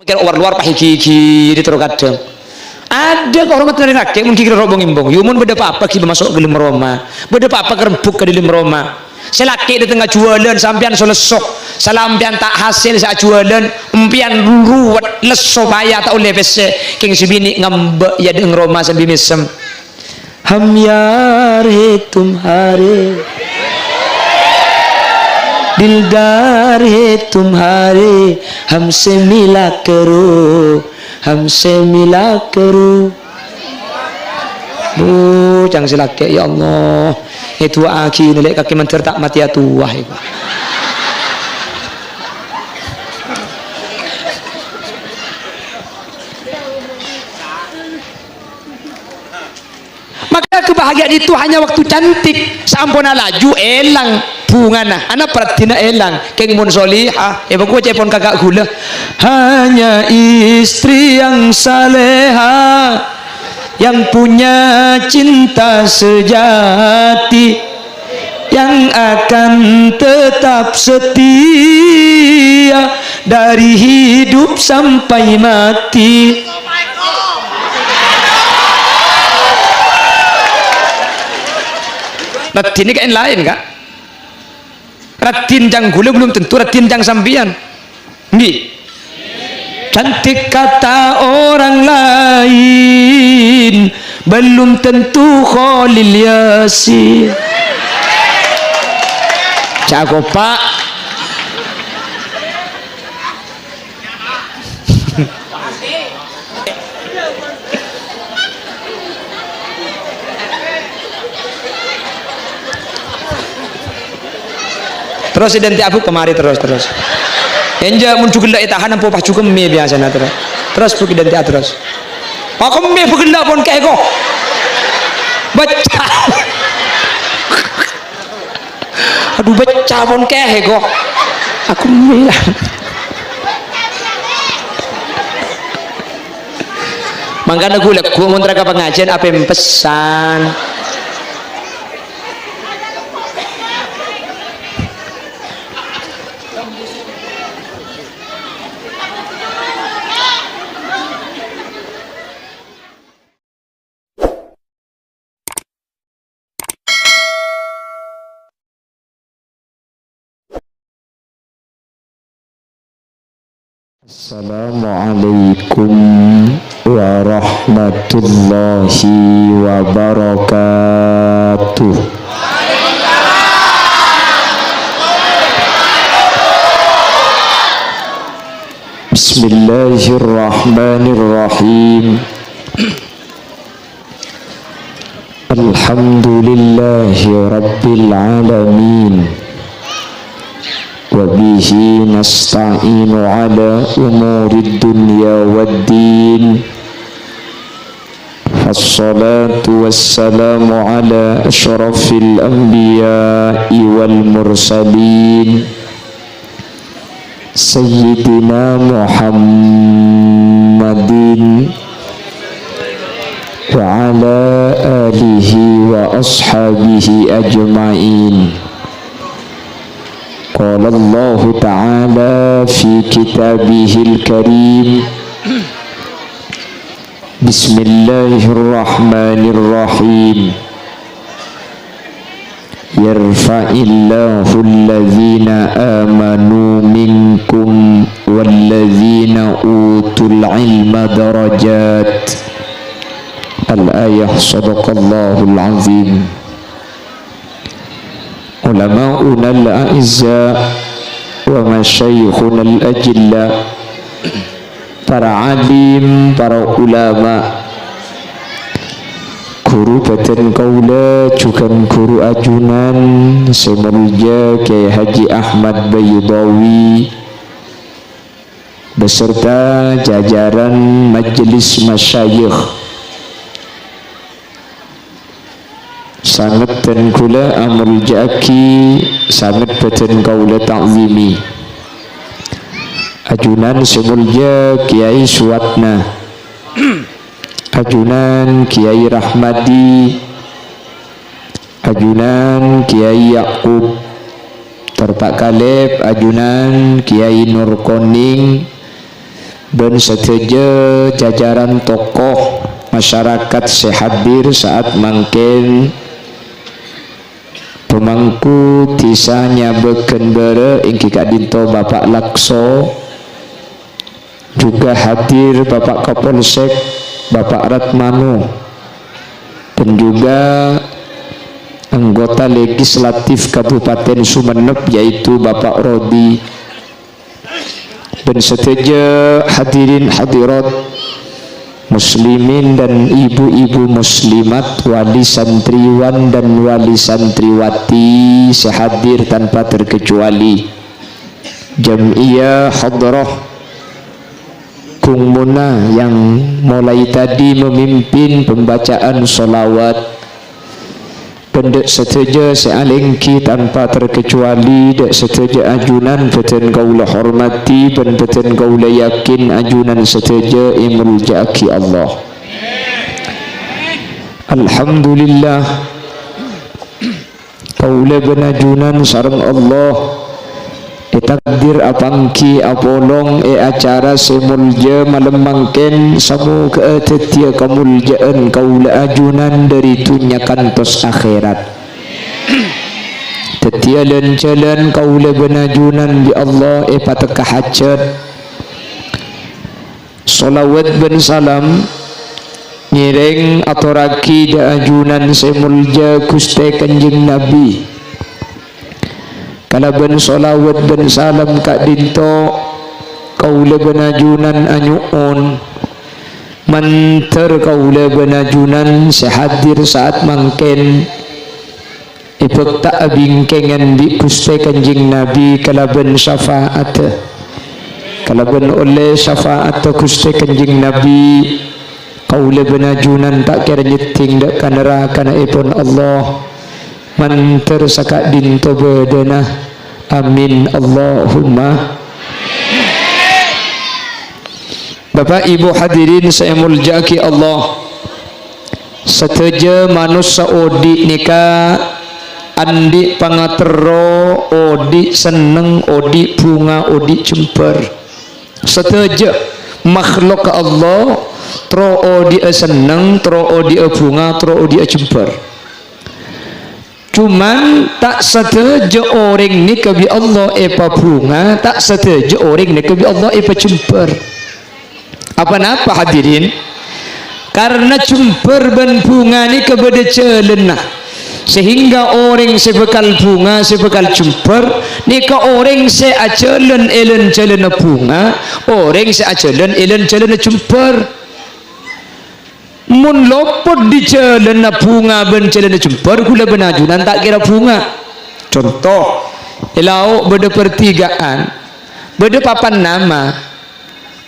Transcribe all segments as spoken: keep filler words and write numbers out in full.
Kèra war-lowar pas ghi-ghiri terro kadhâng. Adâ kehormatan dâri lakè' mon ghi-ghiri rombong-embong. Yu mon bâdâ pa-apa ghi' maso' ka dâlem roma. Bâdâ pa-apa karembhuk ka dâlem roma. Sè lakè' dâteng ajhuwâlân, sampèyan so lesso. Salampèyan ta' hasèl sè ajhuwâlân, empèyan ruwet, lesso, paya ta' ollè pèssè. Kèng sè binè' ngambâ' è adâ'na roma sambi mèsem. ہم یار ہے تمہارے، دلدار ہے تمہارے، ہم سے ملا کرو، ہم سے ملا کرو. Bhujâng sè lakè', ya Allah. Èdu'aaghi nèlè' kakè mandhâr ta' matèya towa, èko. Maka kebahagiaan itu hanya waktu cantik. Saamponna laju èlang bhungana. Ana paraddhinna èlang. Kèng mon solihah, èbâ kowa cè' pon kaka' ghulâ. Hanya istri yang saleha, yang punya cinta sejati, yang akan tetap setia dari hidup sampai mati. Raddhin nèka laèn, Ka'. Raddhin ca'na ghulâ belum tentu raddhin ca'na sampèyan. Ngghi. Cantik kata orang lain, belum tentu Khalil Yasin. Ca'na kopa'. Terros è dântè' abu' ka marè terros, terros. Enjâ', mon jhu ghellâ' ètahan, ampo pas jhu kemmè biyasana terros. Terros bu è dântè' terros. Pas kemmè bu ghellâ' pon kèko. Bâca. Adu, bâca pon kèko. Aku mèla. Mangkana ghulâ ghu mon tra ka pangajiân apèmpèsan. Assalamualaikum warahmatullahi wabarakatuh. Bismillahirrahmanirrahim. Alhamdulillahi rabbil alamin. Wa bihi nasta'inu ala umurid dunya waddin. Wassalatu wassalamu ala asyrafil anbiya'i wal mursalin. Sayyidina Muhammadin wa ala alihi wa ashabihi ajma'in. Qala Allahu ta'ala fi kitabihil karim. Bismillahirrahmanirrahim. Yarfa'illahul ladzina amanu minkum wal ladzina utul ilma darajat. Al-ayah, sadaqallahul azim. Ulama'unal a'izza wa masyayikhunal ajilla, para alim, para ulama, ghuru bhâdhân kaulâ jhughân ghuru ajunan sè molja Kyai Haji Ahmad Baydawi, beserta jajaran majelis masyayikh. Sanget bhâdhân kaulâ amolja'aghi, sanget bhâdhân kaulâ ta'zimi. Ajunan sè molja Kyai Suwatna, ajunan Kyai Rahmadi, ajunan Kyai Yakub, tor ta' kalèp ajunan Kyai Nurkoning, Bân sadhâjâ jajaran tokoh masyarakat sè hadir saat mangkèn, pemangku dhisa Nyabâghân Bârâ' èngghi ka'dinto Bapak Lakso, juga hadir Bapak Kapolsek, Bapak Ratmano, dan juga anggota legislatif Kabupaten Sumenep, yaitu Bapak Rodi. Bân sadhâjâ hadirin hadirat, muslimin dan ibu-ibu muslimat, wali santriwan dan wali santriwati sè hadir tanpa terkecuali. Jam'iyah Hadrah Gung Muna yang mulai tadi memimpin pembacaan sholawat. Bân dâ' sadhâjâ sè alèngghi tanpa terkecuali, dâ' sadhâjâ ajunan bâdhân kaulâ hormati bân bâdhân kaulâ yakin ajunan sadhâjâ èmoljâ'aghi Allah. Alhamdulillah, kaulâ bân ajunan sareng Allah ètakdir apangghi apolong è acara sè moljâ malem mangkèn, samoghâ'â dhâddhiyâ kamoljâ'ân kaulâ ajunan dhâri dhunnya kantos akhèrat. Dhâddhiyâ lan-jhâlân kaulâ bân ajunan bi' Allah èpatekka hajhât. Sholawat bân salam ngèrèng atorraghi dâ' ajunan sè moljâ Ghustè Kanjeng Nabi. Kalabân sholawat bân salam ka'dinto, kaulâ bân ajunan anyo'on, mandhâr kaulâ bân ajunan sè hadir saat mangkèn, èbhâkta abingkèngan bi' Ghustè Kanjeng Nabi kalabân syafa'atta. Kalabân ollè syafa'atta Ghustè Kanjeng Nabi, kaulâ bân ajunan ta' kèra nyèddhing dâ' ka narakaèpon Allah, mandhâr saka'dinto bâdâna. Amin, Allahumma. Bapak, Ibu, hadirin sè èmoljâ'aghi Allah, sadhâjâ manossa odi' nèka andi' pangaterro, odi' senneng, odi' bhunga, odi' jembhâr. Sadhâjâ makhluk Allah terro odi'â senneng, terro odi'â bhunga, terro odi'â jembhâr. Cuman, ta' sadhâjâ orèng nèka bi' Allah èpabhunga, ta' sadhâjâ orèng nèka bi' Allah èpajembhâr. Apa napa, hadirin? Karna jembhâr bân bhunga nèka bâdâ jhâlânna. Sehingga orèng sè bhâkal bhunga, sè bhâkal jembhâr, nèka orèng sè ajhâlân è lan-jhâlânna bhunga, orèng sè ajhâlân è lan-jhâlânna jembhâr. Mon lopot dâri jhâlânna bhunga bân jhâlânna jembhâr, kaulâ bân ajunan ta' kèra bhunga. Conto, è lao' bâdâ pertigaan, bâdâ papan nama.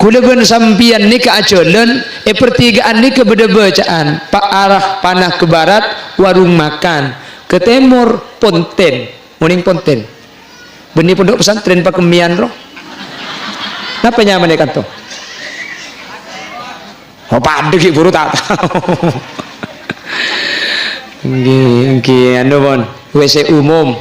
Kaulâ bân sampèyan nèka ajhâlân, è pertigaan nèka bâdâ bâcaan, pa-, arah panah ke barat, warung makan, ke tèmor, pontèn. Monèng pontèn. Bânnè pondhuk pesantren pakemmèyan, ro. Napa nyamana è kanto? Oh, padâ ghi' buru ta' tao. Èngghi, èngghi, anu, pon. W C umum.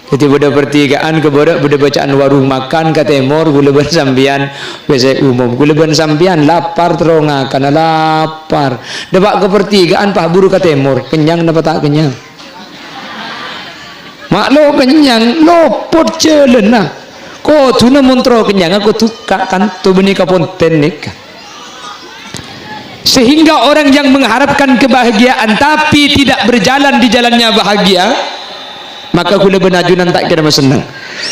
Dhâddhi bâdâ pertigaan ka bârâ', bâdâ bâcaan warung makan ka tèmor, kaulâ bân sampèyan W C umum. Kaulâ bân sampèyan lapar terro ngakana, lapar. Dâpa' ka pertigaan, pas buru ka tèmor. Kennyang napa ta' kennyang? Ma' lo kennyang, lopot jhâlânna. Kodhuna mon terro kennyang, kodhu ka kanto bânnè ka pontèn nèka. Sehingga orang yang mengharapkan kebahagiaan tapi tidak berjalan di jalannya bahagia, maka kaulâ bân ajunan ta' kèra masenneng.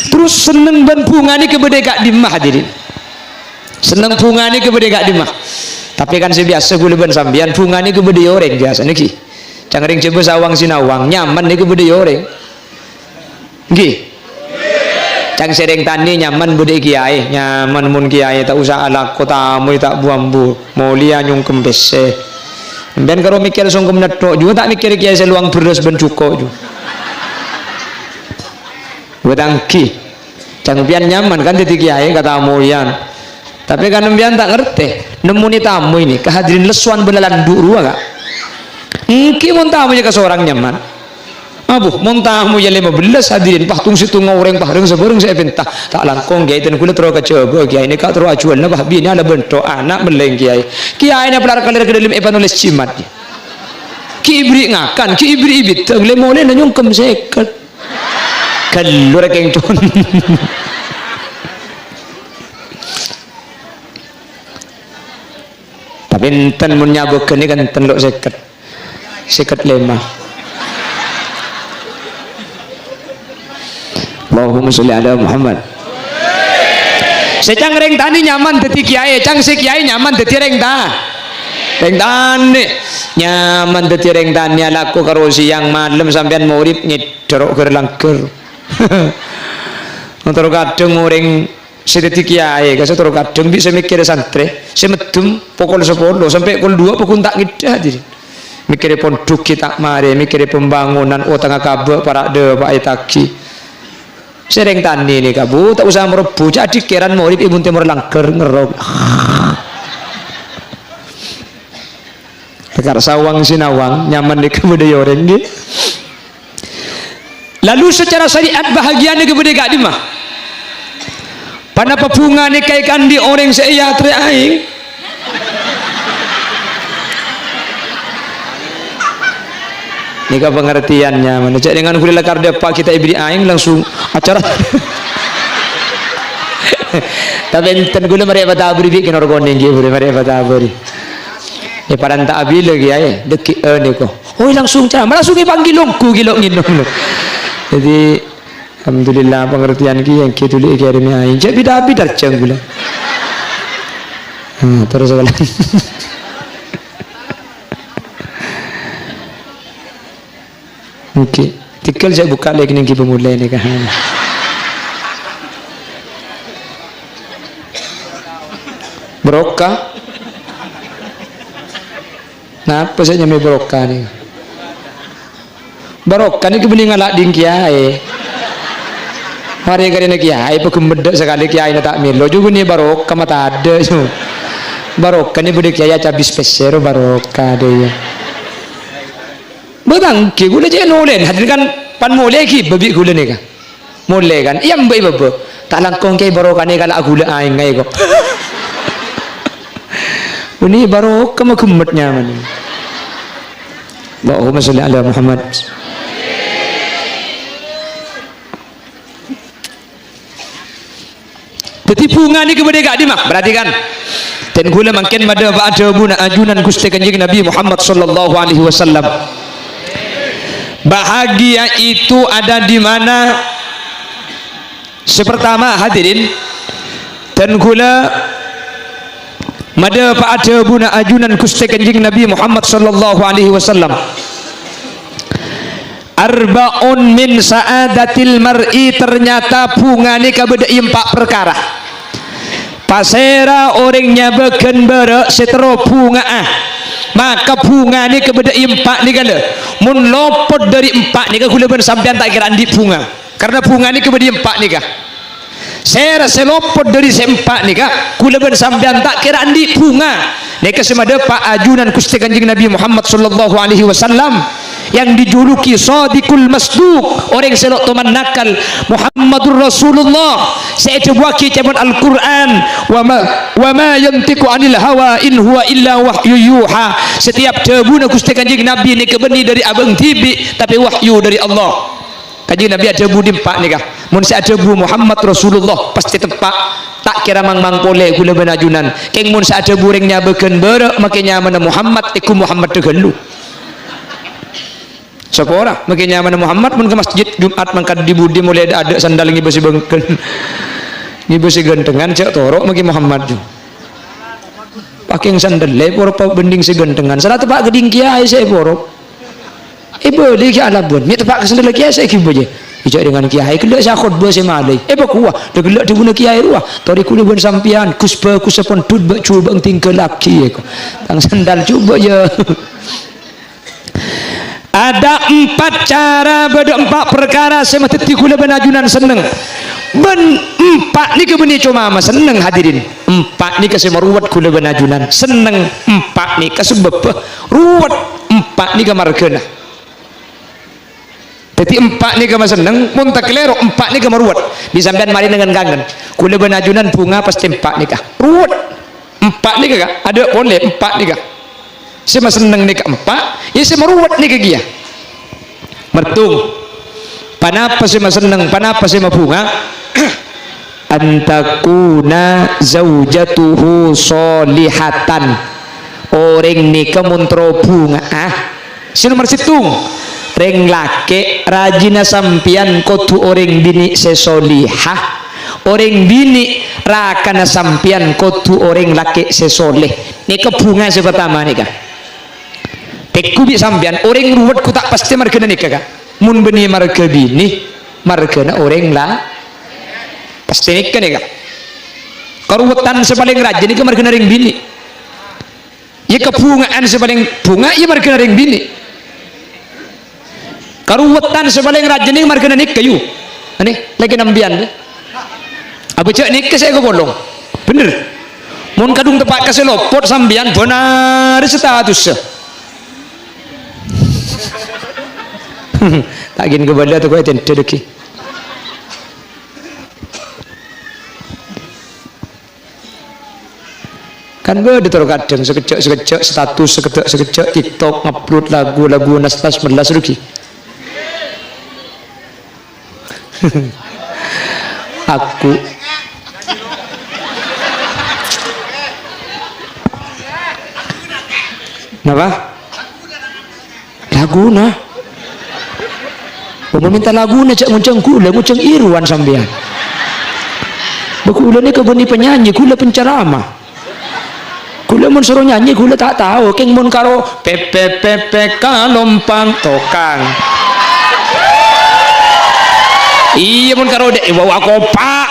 Terros senneng bân bhunga nèka bâdâ è ka'dimma, hadirin? Senneng bhunga nèka bâdâ è ka'dimma? Tapè kan sè biyasa kaulâ bân sampèyan, bhunga nèka bâdâ è orèng biyasa nèka. Can rèng Jhâbâ sawang sinawang, nyaman nèka bâdâ è orèng. Èngghi. Can sè rèng tanè nyaman bâdâ è kiyaè, nyaman mon kiyaè ta' osa alako tamoy ta' bu-ambu, molèya nyongkem pèssè. Sampèyan karo mèkkèr songkem nètthok, jhuwa ta' mèkkèr kiyaè sè lowang bherrâs bân jhuko', jhuwa. Wèt èngghi. Can sampèyan nyaman kan dhâddhi kiyaè katamoyan. Tapè kan sampèyan ta' ngartè, nemmonè tamoy nèka hadirin lessowan bân lalandhu' rowa, Ka'. Èngghi mon tamoy kasorang nyaman. Abu, mon tamoyya lèma bellâs hadirin, pas tong-sèttongnga orèng, pas rèng-sabârâng sè èpènta. Ta' langkong, Kèyaè, dân kaulâ terro ka Jhâbâ, Kèyaè, nèka terro ajuwâna, pas binèna la bhânto, ana' mellèng, Kèyaè. Kèyaèna pelar-kalèr ka dâlem èpanolès jimat. Ghi' èberri' ngakan, ghi' èberri' bidâng, lè-molèna nyongkem sèket. Ghâllu rèkèng, Con. Tapè enten mon nyabâghân nèka enten lo' sèket. Sèket lèma. Allahumma sholli ala Muhammad. Sè ca'na rèng tanè nyaman dhâddhi kèyaè, ca'na sè kèyaè nyaman dhâddhi rèng ta-, rèng tanè. Nyaman dhâddhi rèng tanè, alako karo sèyang malem sampèyan morib ngèdhâr ghâr-langghâr. Terro kadhâng orèng sè dhâddhi kèyaè, ka sè terro kadhâng bi' sè mèkkèrè santrè, sè meddhem pokol sapolo sampè' kol duwâ' pokol ta' ngèdhâ, hadirin. Mèkkèrè pondhuk ghi' ta' marè, mèkkèrè pembangunan, otangnga kabâ' para' dâpa' ètaghi. Sè rèng tanè nèka, Bu, ta' osa marebbhu, jhâ' dhikèran morib è bun tèmor langghâr ngerrok. Tekar sawang sinawang, nyaman nèka bâdâ è orèng, ghi. Lalu secara syariat bahagia nèka bâdâ è ka'dimma? Ponapa bhunga nèka èkaandi' orèng sè èyatrè aèng? Nèka pangartèyanna, manabi jhâ' dengan kaulâ lakar dâpa' ghi' ta' èberri' aèng langsung acara. Tapè enten kaulâ marè èpatabâri bi' kènor konèng, ghi, marè èpatabâri. È parènta abila, Kèyaè, dhâggi' è nèko. Oh, langsung ceramah, langsung èpanggil ongghu ghi' lo' ngènom lo. Dhâddhi, alhamdulillah, pangartèyan ghi, èngghi dhuli èkèrèmè aèng. Jhâ' bidhâ-bidhâ rajâ kaulâ. Nah, terros sakalè. Èngghi. Tèghâl sè bukka' lè' kènèng ghi' pamolè nèka. Barokah. Napa sè nyamè barokah nèka? Barokah nèka bânnè ngala' dhing kèyaè. Marè karèna kèyaè, paghemmet dâ' sakalè kèyaèna ta' mèlo. Jhâ' bânnè barokah ma' tadâ', jhâ'. Barokah nèka bâdâ kèyaè acabis pèssè ro barokah dâ' iyâ. Bâ' bângkè, kaulâ cè' nolèn, hadirin kan pan molè ghibâ bi' kaulâ nèka. Molè kan, iyâ mbâ' è bâbâ. Ta' langkong kèyaè barokana kala' ghulâ aèng aè ko'. Bânnè barokah ma' ghemmet nyaman. Allahumma sholli ala Muhammad. Dhâddhi, bhunga nèka bâdâ è ka'dimma? Perhatikan. Dân kaulâ mangkèn madhâpa'a dhâbuna ajunan Ghustè Kanjeng Nabi Muhammad sallallahu alaihi wasallam. Bahagia itu ada di mana? Sè partama, hadirin, dân kaulâ madhâpa'a dhâbuna ajunan Ghustè Kanjeng Nabi Muhammad sallallahu alaihi wasallam. Arba'un min sa'adatil mar'i, ternyata bhunga nèka bâdâ è empa' parkara. Pasèra orèng nyabâghân bârâ' sè terro bhunga'a, maka bhunga nèka bâdâ è empa' nèka, lè. Mon lopot dâri empa' nèka, kaulâ bân sampèyan ta' kèra andi' bhunga. Karna bhunga nèka bâdâ è empa' nèka. Sèra sè lopot dâri sè empa' nèka, kaulâ bân sampèyan ta' kèra andi' bhunga. Nèka sè madhâpa' ajunan Ghustè Kanjeng Nabi Muhammad sallallahu alaihi wasallam yang dijuluki Shadiqul Masduq, orèng sè lo' toman nakal, Muhammadur Rasulullah, sè èdhâbuwâghi ca'èpon Al-Qur'an, "Wa ma, wa ma yantiqu 'anil hawa in huwa illa wahyu yuha." Setiap dhâbuna Ghustè Kanjeng Nabi nèka bânnè dâri abâng dhibi', tapè wahyu dâri Allah. Kanjeng Nabi adhâbu dâ' empa' nèka, "Mon sè adhâbu Muhammad Rasulullah, pastè teppa'. Ta' kèra mang-mang polè kaulâ bân ajunan. Kèng mon sè adhâbu orèng nyabâghân bârâ' makè nyamana Muhammad, èghu Muhammad ghâllu." Sapora, makè nyamana Muhammad, mon ka masjid Jumat mangkat dhi-budhi molaè dâ'-adâ' sandal ngibâ sè bângkèn. Ngibâ sè ghânthengan, jhâ' toro' makè Muhammad, jhu. Pakèng sandal èporop bhânding sè ghânthengan. Sara teppa' ka dhing kèyaè sè èporop. Èbâli kèya alabân, mè' teppa' ka sandal kèyaè sè èghibâ, jâ. Èjhâ' rèngan kèyaè, ghellâ' sè akotbâ sè malè. Èpakowat, ghellâ' dhâbuna kèyaè rowa. Torè kaulâ bân sampèyan, Gus Bagus sampon dhut bâ' jhubâ' tinggalaghi, èko. Tang sandal jhubâ', jâ. Ada empat cara, bâdâ empa' parkara sè madhâddhi kaulâ bân ajunan senneng. Bân empa' nèka bânnè coma masenneng, hadirin. Empa' nèka sè maruwet kaulâ bân ajunan senneng. Empa' nèka sabâbbhâ ruwet, empa' nèka marghâna. Dhâddhi empa' nèka masenneng, mon takalèro empa' nèka maruwet. Bi' sampèyan marè neng-ennengan. Kaulâ bân ajunan bhunga pastè empa' nèka. Ruwet. Empa' nèka, Ka'. Adâ' polè empa' nèka. Sè masenneng nèka empa', iyâ sè maruwet nèka kèya. Mertung. Ponapa sè masenneng, ponapa sè mabhunga? An takuna zaujatuhu sholihatan. Orèng nèka mon terro bhunga'a. Sè nomer sèttong, rèng lakè' rajina sampèyan kodhu orèng binè' sè sholihah. Orèng binè' rakana sampèyan kodhu orèng lakè' sè sholeh. Nèka bhunga sè partama nèka. Tèngghu bi' sampèyan, orèng ruwet ghu ta' pastè marghâna nèka, Ka'. Mon bânnè marghâ binè', marghâna orèng la-, pastè nèka, nèka. Karuwetan sè palèng rajâ nèka marghâna rèng binè'. Iyâ, kabhunga'an sè palèng bhunga, iyâ, marghâna rèng binè'. Karuwetan sè palèng rajâ nèng marghâna nèka, yu. Anè, lakè' sampèyan, dâ. Abâ' jhâ' nèka sè èkapolong. Bhender. Mon kadhung teppa' ka sè lopot sampèyan, bhunarè statussa. Ta' ghin kabâlâ toko ètendhâ dhâggi'. Kan bâdâ terro kadhâng sakejjhâ'-sakejjhâ' status, sakejjhâ'-sakejjhâ' TikTok, ngupload lagu, lagu nas-, nas-, mellas rugi. Aku. Napa? Laguna. Ompama mènta laguna, jhâ' ngonjhâng ghulâ, ngonjhâng Irwan sampèyan. Bâ ghulâ nèka bânnè penyanyi, ghulâ penceramah. Ghulâ mon soro nyanyi, ghulâ ta' tao, kèng mon karo pepet, pepet, kalompang, tokang. Iyâ, mon karo dâ', wah, wah, kopa'.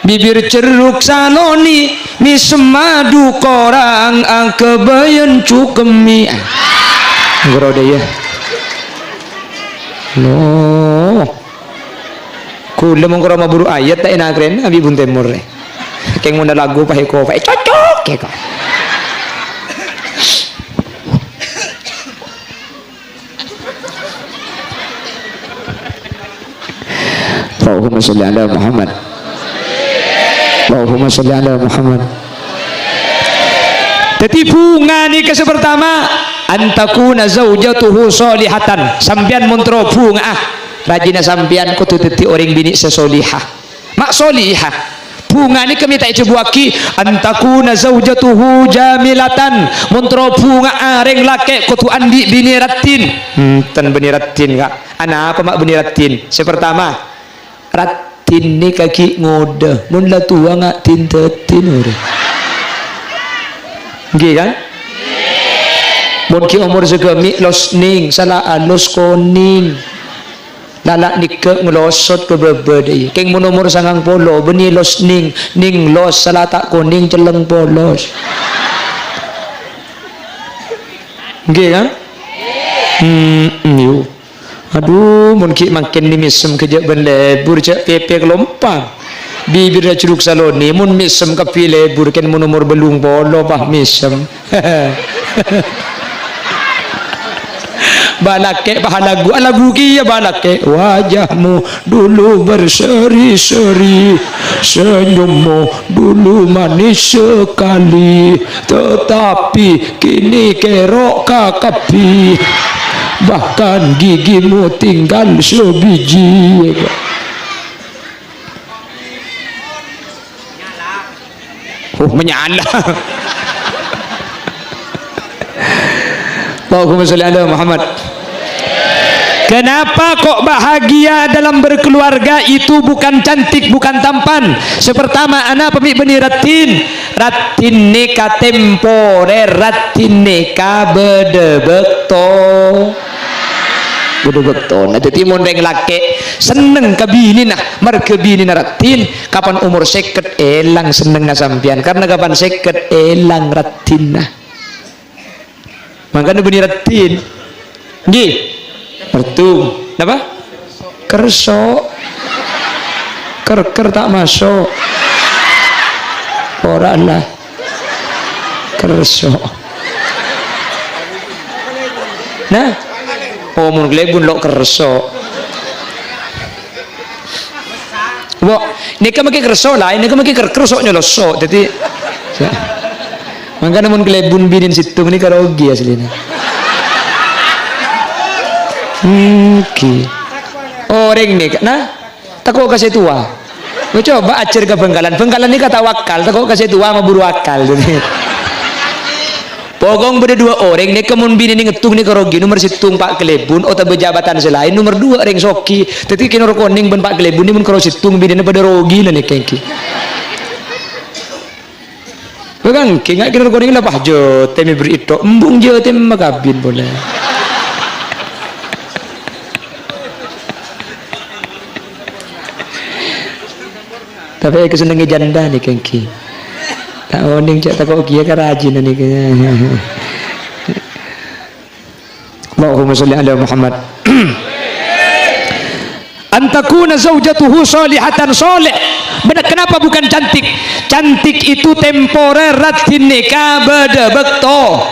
Bibir jeruk saloni, mèsem madu korang, angkebâyan cukemmi. Ghârâ dâ' iyâ. Loh. Ghulâ mon karo maburu ayat ta' ènakrèn abi' bun tèmor rè. Kèng mon lagu pahe kopa' cocok kèka. Allahumma sholli ala Muhammad. Allahumma sholli ala Muhammad. Dhâddhi bhunga nèka sè partama, an takuna zaujatuhu sholihatan. Sampèyan mon terro bhunga'a, rajina sampèyan kodhu dhâddhi orèng binè' sè sholihah. Ma' sholihah. Bhunga nèka mènta èjhâbuwâghi, an takuna zaujatuhu jamilatan. Mon terro bhunga'a rèng lakè' kodhu andi' binè' raddhin. Enten binè' raddhin, Ka'. Anapa ma' binè' raddhin? Sè partama, raddhin nèka ghi' ngodâ. Mon la towa nga'din dhâddhi orèng. Ngghi, kan? Mon ghi' omor saghâmi' los nèng, sala alos konèng. Lala' nèka nglosot ka bâbâ dâi. Kèng mon omor sangang polo, bânnè los nèng, nèng los, sala ta' konèng celleng polos. Ngghi, kan? Hmm, yu. Adhu, mon ghi' mangkèn nè mèsem ghâjâ' bân lebur, jhâ' pèpè kalompang. Bibirra jeruk saloni, mon mèsem kabbhi lebur, kèng mon omor bâllung polo, pas mèsem. Bâ' lakè' pas alagu, alagu kèya bâ' lakè'. Wajahmu dulu berseri-seri, senyummu dulu manis sekali, tetapi kini kerok kakabbhi, bahkan gigimu tinggal sebiji. Oh, menyala. Allahumma sholli ala Muhammad. Kenapa kok bahagia dalam berkeluarga itu bukan cantik, bukan tampan? Sè partama, anapa mè' bânnè raddhin? Raddhin nèka temporer, raddhin nèka bâdâ bâkto. Bâdâ bâktona. Dhâddhi, mon rèng lakè' senneng ka binèna, marghâ binèna raddhin, kapan omor sèket èlang sennengnga sampèyan, karna kapan sèket èlang raddhinna. Mangkana bânnè raddhin. Ngghi. Mertung. Napa? Kerso. Ker-ker ta' maso'. Ora lah. Kerso. Nah. Oh, mon kalèbun lo' kerso. Bo, nèka makè kerso laèn, nèka makè ker-, kerso nyoloso. Dhâddhi, mangkana mon kalèbun binèn sèttong nèka rogi asllina. Èngghi. Orèng nèka, nah, tako' ka sè towa. Coba ajhâr ka Bhângkalan. Bhângkalan nèka tawakal, tako' ka sè towa maburu akal. Pokok bâdâ duwâ' orèng nèka mon binèna ngèttong nèka rogi, nomer sèttong Pa' Kalèbun otabâ jabatan sè laèn, nomer duwâ' rèng soghi. Dhâddhi Kè Nor Konèng bân Pa' Kalèbun nèka mon karo sèttong binèna padâ rogina nèka èngghi. Bâ' èngghi, nga' Kè Nor Konèng la pas jâtè mè' bherri' ètto', embung jâtè makabin polè. Tapè èkasennengngè jhândhâ nèka èngghi. Ta' onèng cè' tako' kèya karajina nèka. Allahumma sholli ala Muhammad. An takuna zaujatuhu sholihatan, sholeh. Benar, kenapa bukan cantik? Cantik itu temporer, raddhin nèka bâdâ bâkto.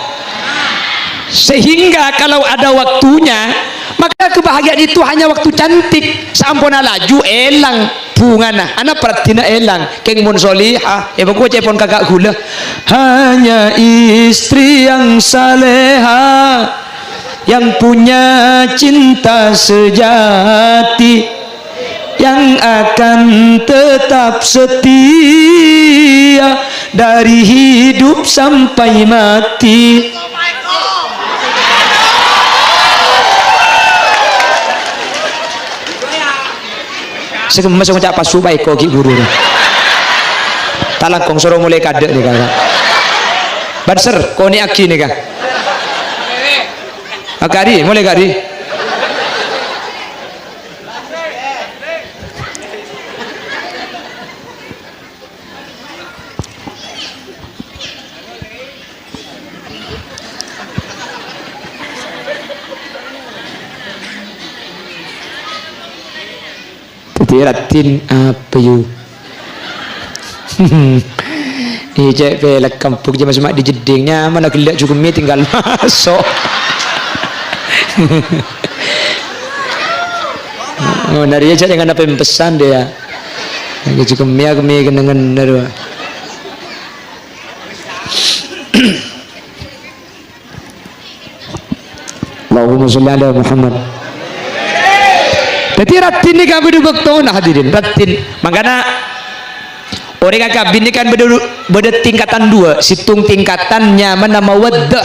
Sehingga kalau ada waktunya, maka kebahagiaan itu hanya waktu cantik. Saamponna laju èlang bhungana. Ana' paraddhinna èlang. Kèng mon sholihah, èpakocè'è pon kaka' ghulâ. Hanya istri yang salehah, yang punya cinta sejati, yang akan tetap setia dari hidup sampai mati. Sè kemma sè ngoca' pasu paèko ghi' buru. Ta' langkong soro molaè kadâ' nèka. Banser, konè'aghi nèka. Akadi, molaè kadi. Dhâddhi raddhin apa, yu? Iyâ, cè' pèlek kembhung, cè' masè ma' dijeddhing, nyamana ghellâ' jhughemmè tinggal maso'. Oh, narèya jhâ' nèngana pèmpèsan, dhiyâ. Jhughemmè, kemmè kennengngen, narèya. Allahumma sholli ala Muhammad. Dhâddhi, raddhin nèka bâdâ bâktona, hadirin. Raddhin. Mangkana, orèng akabin nèka kan bâdâ, bâdâ tingkatan duwâ'. Sèttong tingkatan nyamana mawaddah.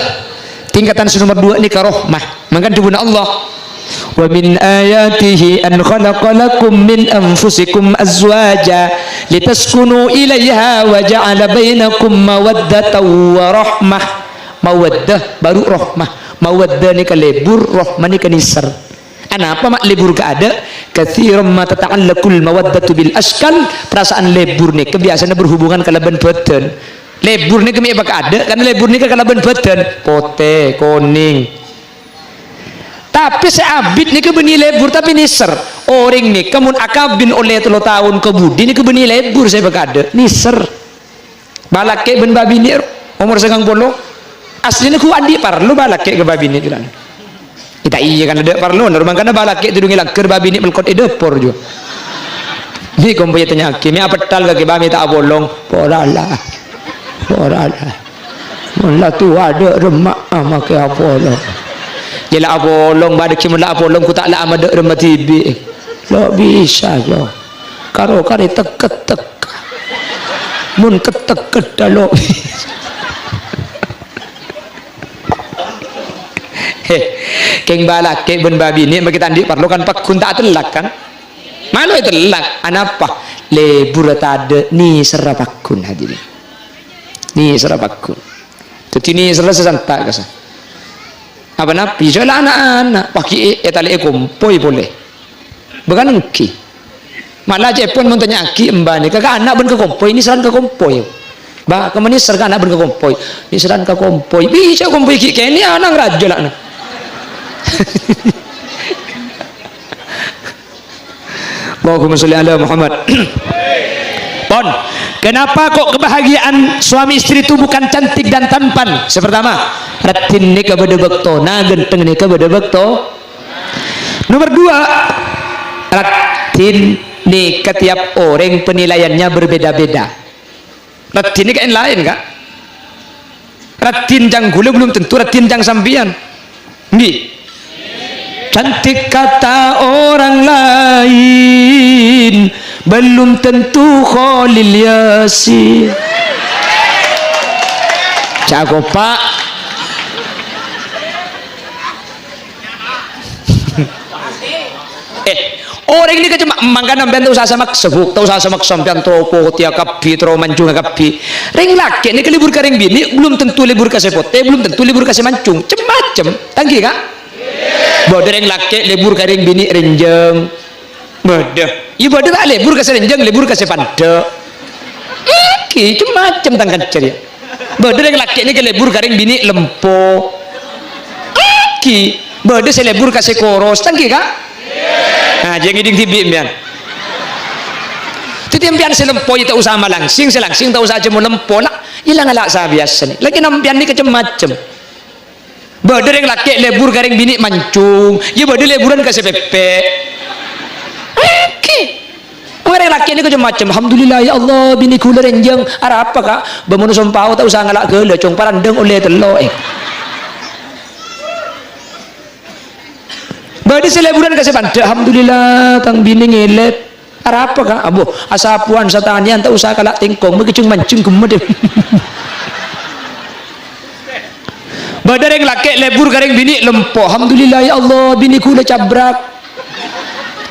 Tingkatan sè nomer duwâ' nèka rahmah. Mangkana dhâbuna Allah, "Wa min ayatihi an khalaqa lakum min anfusikum azwaja litaskunu ilaiha wa ja'ala bainakum mawaddatan wa rahmah." Mawaddah bhuru rahmah. Mawaddah nèka lebur, rahmah nèka nèser. Anapa ma' lebur kaadâ'? Katsiran ma tata'allaqul mawaddatu bil ashkal, perasaan lebur nèka biyasana berhubungan kalabân bhâdhân. Lebur nèka mè' èpakaadâ', karna lebur nèka kalabân bhâdhân, potè, konèng. Tapè sè abit nèka bânnè lebur, tapè nèser. Orèng nèka mon akabin ollè tello taon ka budi nèka bânnè lebur sè èpakaadâ', nèser. Balakè' bân babinè' omor sangang polo. Asllina ghu andi' parlo balakè' ka babinè' jhughân. Iyâ, ta' iyâ kan adâ' parlo, nor mangkana balakè' tèdung è langghâr, babinè' melkot è dâpor jhughân. Nè' kompoyya tanya'aghi, mè' apettal kakè bâ mè' ta' apolong. Porala. Porala. Mon la towa adâ' remma'a makè apolong. Jhâ' la apolong, bâdâ ghi' mon la apolong, ghu ta' la amadâ' remma dhibi'. Lo' bisa, lo'. Karo karè tek-kettek. Mon kettek-kettek lo'. He, kèng balakè' bân babinè' makè ta' andi' parlo kan pagghun ta' atellak kan? Malo ètellak, anapa? Lebur tadâ' nèserra pagghun, hadirin. Nèserra pagghun. Dhâddhi nèserra sè santa' kassa. Apa nabi? Jhâ' la ana'-ana', paghi' è-, ètalè'è kompoy polè. Bâ kan èngghi. Mala cèpon mon tanya'aghi embhâna, ka, ka ana' bân ka kompoy, nèserran ka kompoy. Bâ, kemma nèser ka ana' bân ka kompoy. Nèserran ka kompoy. Bisa kompoy ghi' kènè' ana' ngrajâ la'na. Allahumma sholli ala Muhammad. Pon, kenapa kok kebahagiaan suami istri itu bukan cantik dan tampan? Sè partama, raddhin nèka bâdâ bâktona, ghântheng nèka bâdâ bâkto. Nomor dua, raddhin nèka tiap orèng penilaiannya berbeda-beda. Raddhin nèka laèn, Ka'. Raddhin ca'na ghulâ belum tentu raddhin ca'na sampèyan. Ngghi. Cantik kata orang lain, belum tentu Kholil Yasin. Ca'na Pak. Eh, orèng nèka coma, mangkana sampèyan ta' osa samaksa, Bu. Ta' osa samaksa sampèyan terro potèya kabbhi, terro manjunga kabbhi. Rèng lakè' nèka lebur ka rèng binè', belum tentu lebur ka sè potè, belum tentu lebur ka sè manjung. Cem-macem. Ta' ngghi, Ka'? Bâdâ rèng lakè' lebur ka rèng binè' rènjhâng. Bâdâ. Iyâ bâdâ ta' lebur ka sè rènjhâng, lebur ka sè pandâ'. Èngghi, cem-macem tang kanca rèya. Bâdâ rèng lakè' nèka lebur ka rèng binè' lempo. Èngghi, bâdâ sè lebur ka sè koros, ta' ngghi, Ka'? Nah, jhâ' ngèdhing dhibi' sampèyan. Dhâddhi sampèyan sè lempo iyâ ta' osa malangsing, sè langsing ta' osa ajhâmo lempo, la, iyâ la ngala' sabiyasa nè. Lakè' sampèyan nèka cem-macem. Bâdâ rèng lakè' lebur ka rèng binè' manjung, iyâ bâdâ leburan ka sè pèpè'. Èngghi. Wong rèng lakè' nèka cem-macem. "Alhamdulillah, ya Allah, binè ghulâ rènjhâng." Arapa, Ka'? Bâ mon sompao ta' osa ngala' ghâlâ, Cong, parandhâng ollè tello', eh. Bâdâ sè leburan ka sè pandâ'. "Alhamdulillah, tang binè ngèlèp." Arapa, Ka'? Ambo, asapowan satanèyan ta' osa kala' tèngkong, makè jhâng-manjhâng ghemmet, eh. Bâdâ rèng lakè' lebur ka rèng binè' lempo. "Alhamdulillah, ya Allah, binè ghulâ cabrak."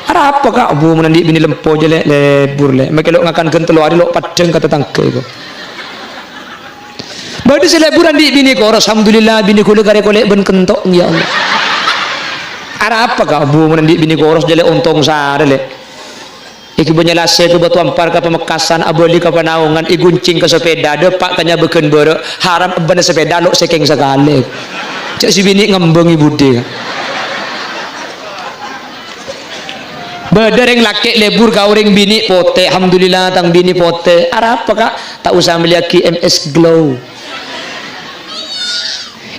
Arapa, Ka'? Ambo, mon andi' binè lempo jâ, Lè', lebur, Lè'. Makè lo' ngakan ghân tello arè lo' paddhâng ka tatangghâ, èko. Bâdâ sè lebur andi' binè koros. "Alhamdulillah, binè ghulâ karè kolè' bân kento', ya Allah." Arapa, Ka'? Ambo, mon andi' binè koros jâ, Lè', ontong sarè, Lè'. Èghibâ nyèlasè ka Batu Ampar ka Pamekasan, abâli ka Panaongan, èghuncèng ka sepèda, dâpa' ka Nyabâghân bârâ', haram ebbhâna sepèda lo' sèkèng sakalè. Jhâ' sè binè' ngambâng è budi. Bâdâ rèng lakè' lebur ka orèng binè' potè, "Alhamdulillah, tang binè' potè." Arapa, Ka'? Ta' osa mellèyaghi M S Glow.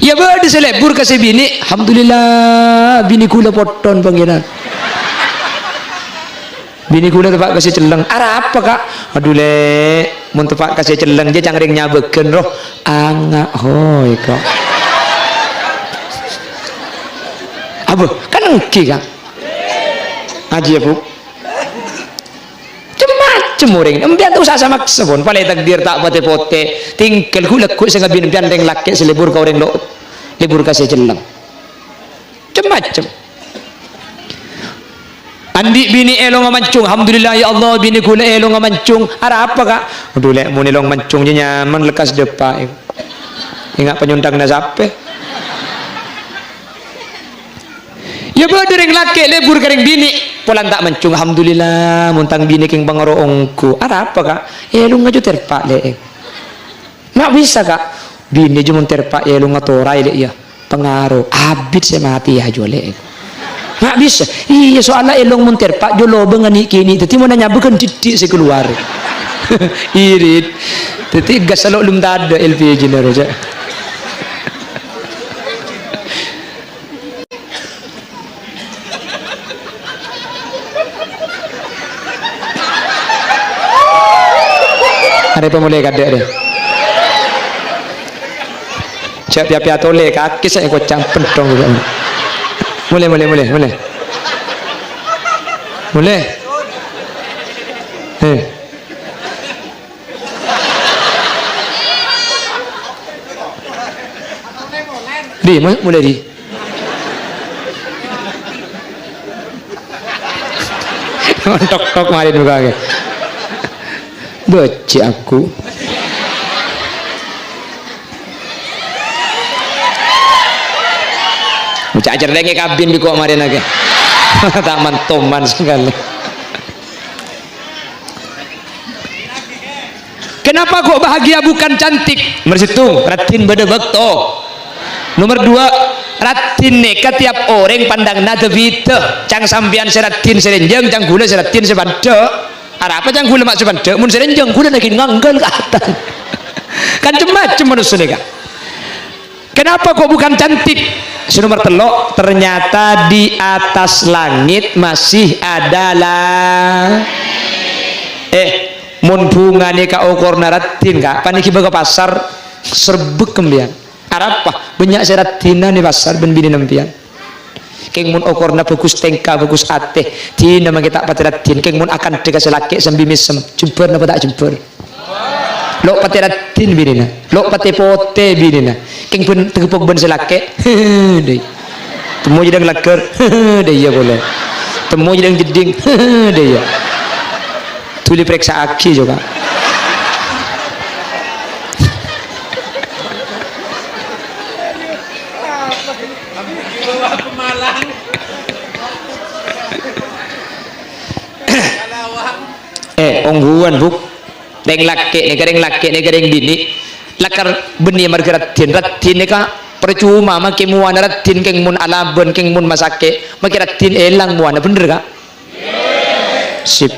Iyâ bâdâ sè lebur ka sè binè', "Alhamdulillah, binè ghulâ potton, Pangèran." Binè ghulâ teppa' ka sè celleng. Arapa, Ka'? Adhu, Lè', mon teppa' ka sè celleng, jâ' ca'na rèng Nyabâghân, roh. Anga', hoi, Ka'. Abâ, kan èngghi, Ka'. Ajiyâ, Bu. Cem-macem orèng. Empèyan ta' osa samaksa, pon. Palèng takdir ta' patè-potè. Tèngghâl ghu'-lagghu' sè ngabin empèyan rèng lakè' sè lebur ka orèng lo', lebur ka sè celleng. Cem-macem. Andi' binè èlonga manjung, "Alhamdulillah, ya Allah, binè ghulâ èlonga manjung." Arapa, Ka'? "Adhu, Lè', mon èlong manjung jâ nyaman lekkas dâpa'." Enga' panyondhângnga sapè? Iyâ bâdâ rèng lakè' lebur ka rèng binè', polana ta' manjung, "Alhamdulillah, mon tang binè kèng pangaro ongghu." Arapa, Ka'? "Èlonga jâ tèrpa', Lè'." Ma' bisa, Ka'? "Binè jâ mon tèrpa' èlonga toraè, Lè', iyâ. Pangaro abit sè matè ajâ, Lè'." Ma' bisa. Iyâ, soalla èlong mon tèrpa' jâ lobângnga nè'-kènè'. Dhâddhi mon anyabâghân dhiddhi' sè kalowar. Irit. Dhâddhi gas lo' lum tadâ' L P G nèro, jâ. Arè pamolè kadâ' rè. Jâ' piya-piya tolè kakè sè èkoca'na penthong. Molè, molè, molè, molè. Molè. Hei. Ri, mo-, molè, Ri. Tok-tok marèn buka'aghi. Bâjhi' aku. Oca' cerrèngè kabin bi' ko' marèn aghi. Ta' mantoman sakalè. Kenapa kok bahagia bukan cantik? Nomor sèttong, raddhin bâdâ bâkto. Nomor dua, raddhin nèka tiap orèng pandhangnga bhidhâ. Ca'na sampèyan sè raddhin sè rènjhâng, ca'na ghulâ sè raddhin sè pandâ'. Arapa ca'na ghulâ ma' sè pandâ'? Mon sè rènjhâng, ghulâ naghi ngangghâl ka attas. Kan cem-macem manossa nèka. Kenapa kok bukan cantik? Sè nomer tello', ternyata di atas langit masih ada la-, eh, mon bhunga nèka okorna raddhin, Ka', panèka bâ' ka pasar, serbuk kembiyan. Arapa? Bânnya' sè raddhinan è pasar bân binèna sampèyan. Kèng mon okorna bhâghus, tèngka bhâghus, atè, dinah makè ta' patè raddhin. Kèng mon akandhâ ka sè lakè' sambi mèsem, jembhâr napa ta' jembhâr? Lo' patè raddhin binèna, lo' patè potè binèna. Kèng bân tegeppok bân sè lakè', dâi. Temmo jhâdhâng lagghâr, dâi iyâ polè. Temmo jhâdhâng jeddhing, dâi iyâ. Dhuli parèksa'aghi, coba. Eh, ongghuwân, Bu'. Rèng lakè' nèka, rèng lakè' nèka, rèng binè'. Lakar bânnè marghâ raddhin. Raddhin nèka parcoma makè mowana raddhin kèng mon alabân, kèng mon masakè'. Makè raddhin èlang mowana, bhender, Ka'? Sip.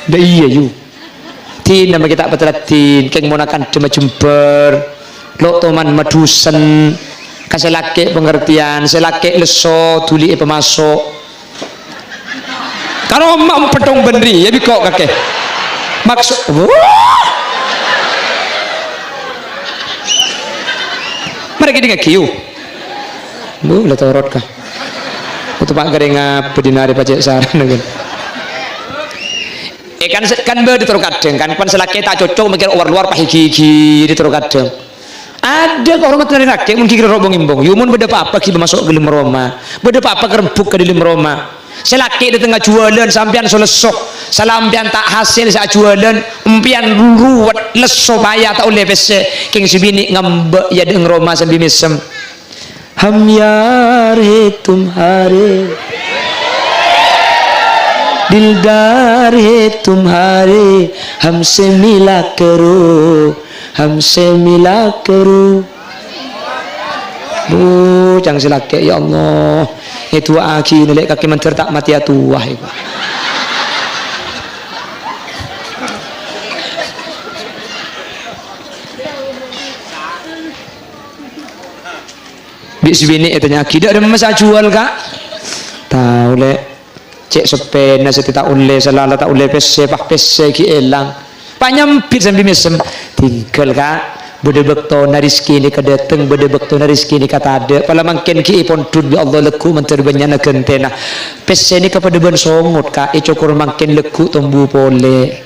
Dâ' iyâ, yu. Dinah makè ta' patè raddhin, kèng mon akandhâ majembhâr. Lo' toman madhusen. Ka sè lakè' pangartèyan, sè lakè' lesso dhuli èpamaso'. Karo ma' empèttong bânnè, iyâ biko' kakè. Makso-, wah! Mara kèdingngaghi, yu. Bu, la torot, Ka'. Oto pa' karèng apa dinarè pajhât sarana, kan? Eh, kan se-, kan bâdâ toro' kadhâng, kan, kan sè lakè' ta' cocok mèkkèr owar-lowar, pahigi-giri toro' kadhâng. Adâ kehormatan rèng lakè', mon ghi' ro'-bong-embong. Yu, mon bâdâ pa-apa ghi' maso' ka dâlem roma. Bâdâ pa-apa kerembuk ka dâlem roma. Sè lakè' dâteng ajhuwâlân, sampèyan so lesso. Salampèyan ta' hasèl sè ajhuwâlân, empèyan ruwet, lesso, paya, ta' ollè pèssè. Kèng sè binè' ngambâ' è adâ'na roma sambi mèsem. ہم یار ہے تمہارے، دلدار ہے تمہارے، ہم سے ملا کرو، ہم سے ملا کرو. Bu, cang sè lakè', ya Allah. Èdu'aaghi nèlè' kakè mandhâr ta' matèya towa, èko. Bi' sè binè' ètanya'aghi, "Dâ' remma sè ajhuwâl, Ka'?" "Tao, Lè'. Cè' seppèna sè ta' ollè, sè lala ta' ollè pèssè, pas pèssè ghi' èlang." Panyambit sambi mèsem. "Tinggal, Ka'. Bâdâ bâktona rejhekkè nèka dâteng, bâdâ bâktona rejhekkè nèka tadâ'. Pala mangkèn ghi' èpondhut bi' Allah lagghu' mandhâr bânnya'na ghântèna. Pèssè nèka padâ bân songot, Ka'. Ècokor mangkèn lagghu' tombu polè."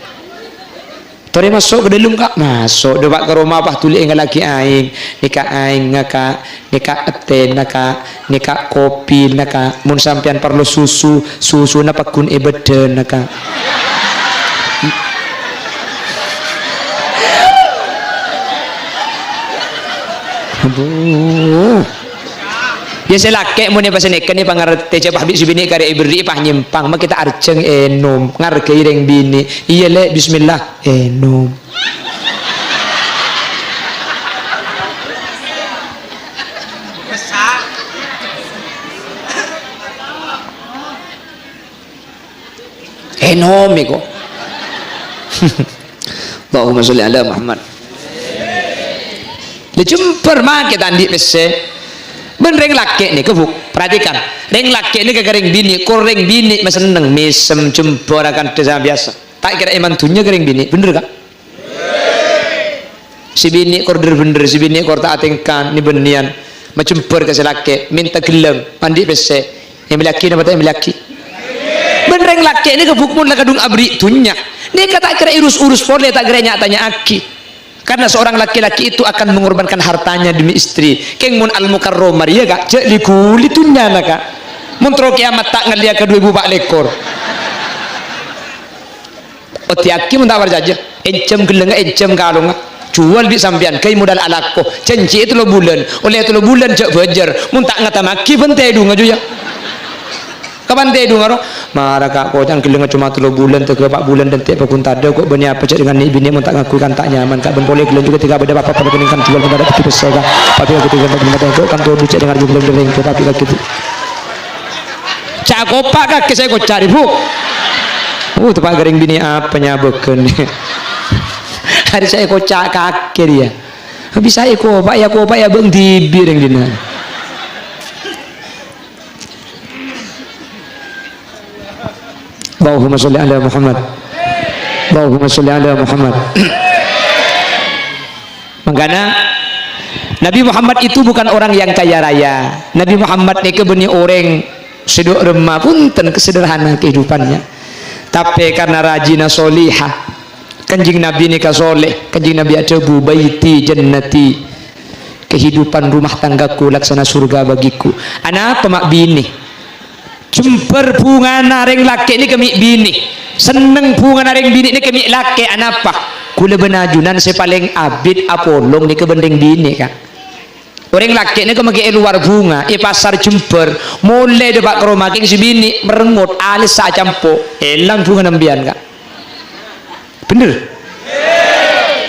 "Torè maso' ka dâlem, Ka'." "Maso', dâpa' ka roma, pas dhuli èngallaghi aèng. Nèka aèngnga, Ka'. Nèka ètèna, Ka'. Nèka kopina, Ka'. Mon sampèyan parlo susu, susuna pagghun è bâddhâna, Ka'." Aduh. Iyâ, sè lakè' mon èpasanèka nè pangartè, jhâ' pas bi' sè binè' karè èberri'i pas nyèmpang, makè ta' arjhâng ènom, ngargai rèng binè'. "Iyâ, Lè', bismillah." Ènom. Ènom èko. Allahumma sholli ala Muhammad. Lè jembhâr makè ta' andi' pèssè. Bân rèng lakè' nèka, Bu', perhatikan. Rèng lakè' nèka ka rèng binè', kor rèng binè' masenneng, mèsem, jembhâr, akandhâ sè biyasa. Ta' kèra èman dhunnya ka rèng binè', bhender, Ka'? Sè binè' kor dhâr-bhendhâr, sè binè' kor ta' atèngka, nè bânnèyan majembhâr ka sè lakè', mènta ghellâng, andi' pèssè, èmellèyaghi napa ta' èmellèyaghi? Bân rèng lakè' nèka, Bu', mon la kadhung aberri' dhunnya, nèka ta' kèra èrus-urus polè, ta' kèra nya'-tanya'aghi. Karena seorang laki-laki itu akan mengorbankan hartanya demi istri. Kèng mon Al-Mukarramah rèya, Ka', jhâ' li-ghuli dhunnyana, Ka'. Mon terro kèyamat ta' ngallèya ka dhu èbu pa' lèkor. Oddhiyaghi mon ta' parcajâ. Ènjhâm ghellângnga, ènjhâm kalongnga. Juwâl bi' sampèyan, ghâi modal alako. Jhânjhi'i tello bulân. Ollè tello bulân jhâ' bhâjâr. Mon ta' ngatammaghi bân tèdhungnga, jhu, yâ. Kabân tèdhungnga, ro. Mara, Ka', koca'na ghellângnga coma tello bulân, tèghâ pa' bulân dântè' paggun tadâ', kok bânnè apa jhâ' rèng binè' mon ta' ngangghuy kan ta' nyaman, Ka', bân polè ghellâ' jhughân tèghâ bâdâ pa-apa, polè kènèng kan juwâl bân tadâ' budi pèssè, Ka'. Papè lagi tèghâ bân tadâ', Ka', kan todus jhâ' rèng arjhu ghellâ' rèng, papè lagi. Ca' kopa' kakè sè koca' rèbu. Uh, teppa' ghâring binè' apa nyabâghân. Arè sè koca' kakè rèya. Bisa èkopa', èkopa' è abâ' dhibi' rèng dinna'. Allahumma sholli ala Muhammad. Allahumma sholli ala Muhammad. Mangkana, Nabi Muhammad itu bukan orang yang kaya raya. Nabi Muhammad nèka bânnè orèng sè dhu' remma, punten, sederhana kehidupannya. Tapè karna rajina sholihah, Kanjeng Nabi nèka sholeh. Kanjeng Nabi adhâbu, "Baiti jannati." Kehidupan rumah tanggaku laksana surga bagiku. Anapa ma' binè? Jembhâr bhungana rèng lakè' nèka mè' binè. Senneng bhungana rèng binè nèka mè' lakè'. Anapa? Kaulâ bân ajunan sè palèng abit apolong nèka bân rèng binè, Ka'. Orèng lakè' nèka makè è lowar bhunga, è pasar jembhâr, molè dâpa' ka roma kèng sè binè, merengut, alès sa' acampo', èlang bhungana sampèyan, Ka'. Bhender?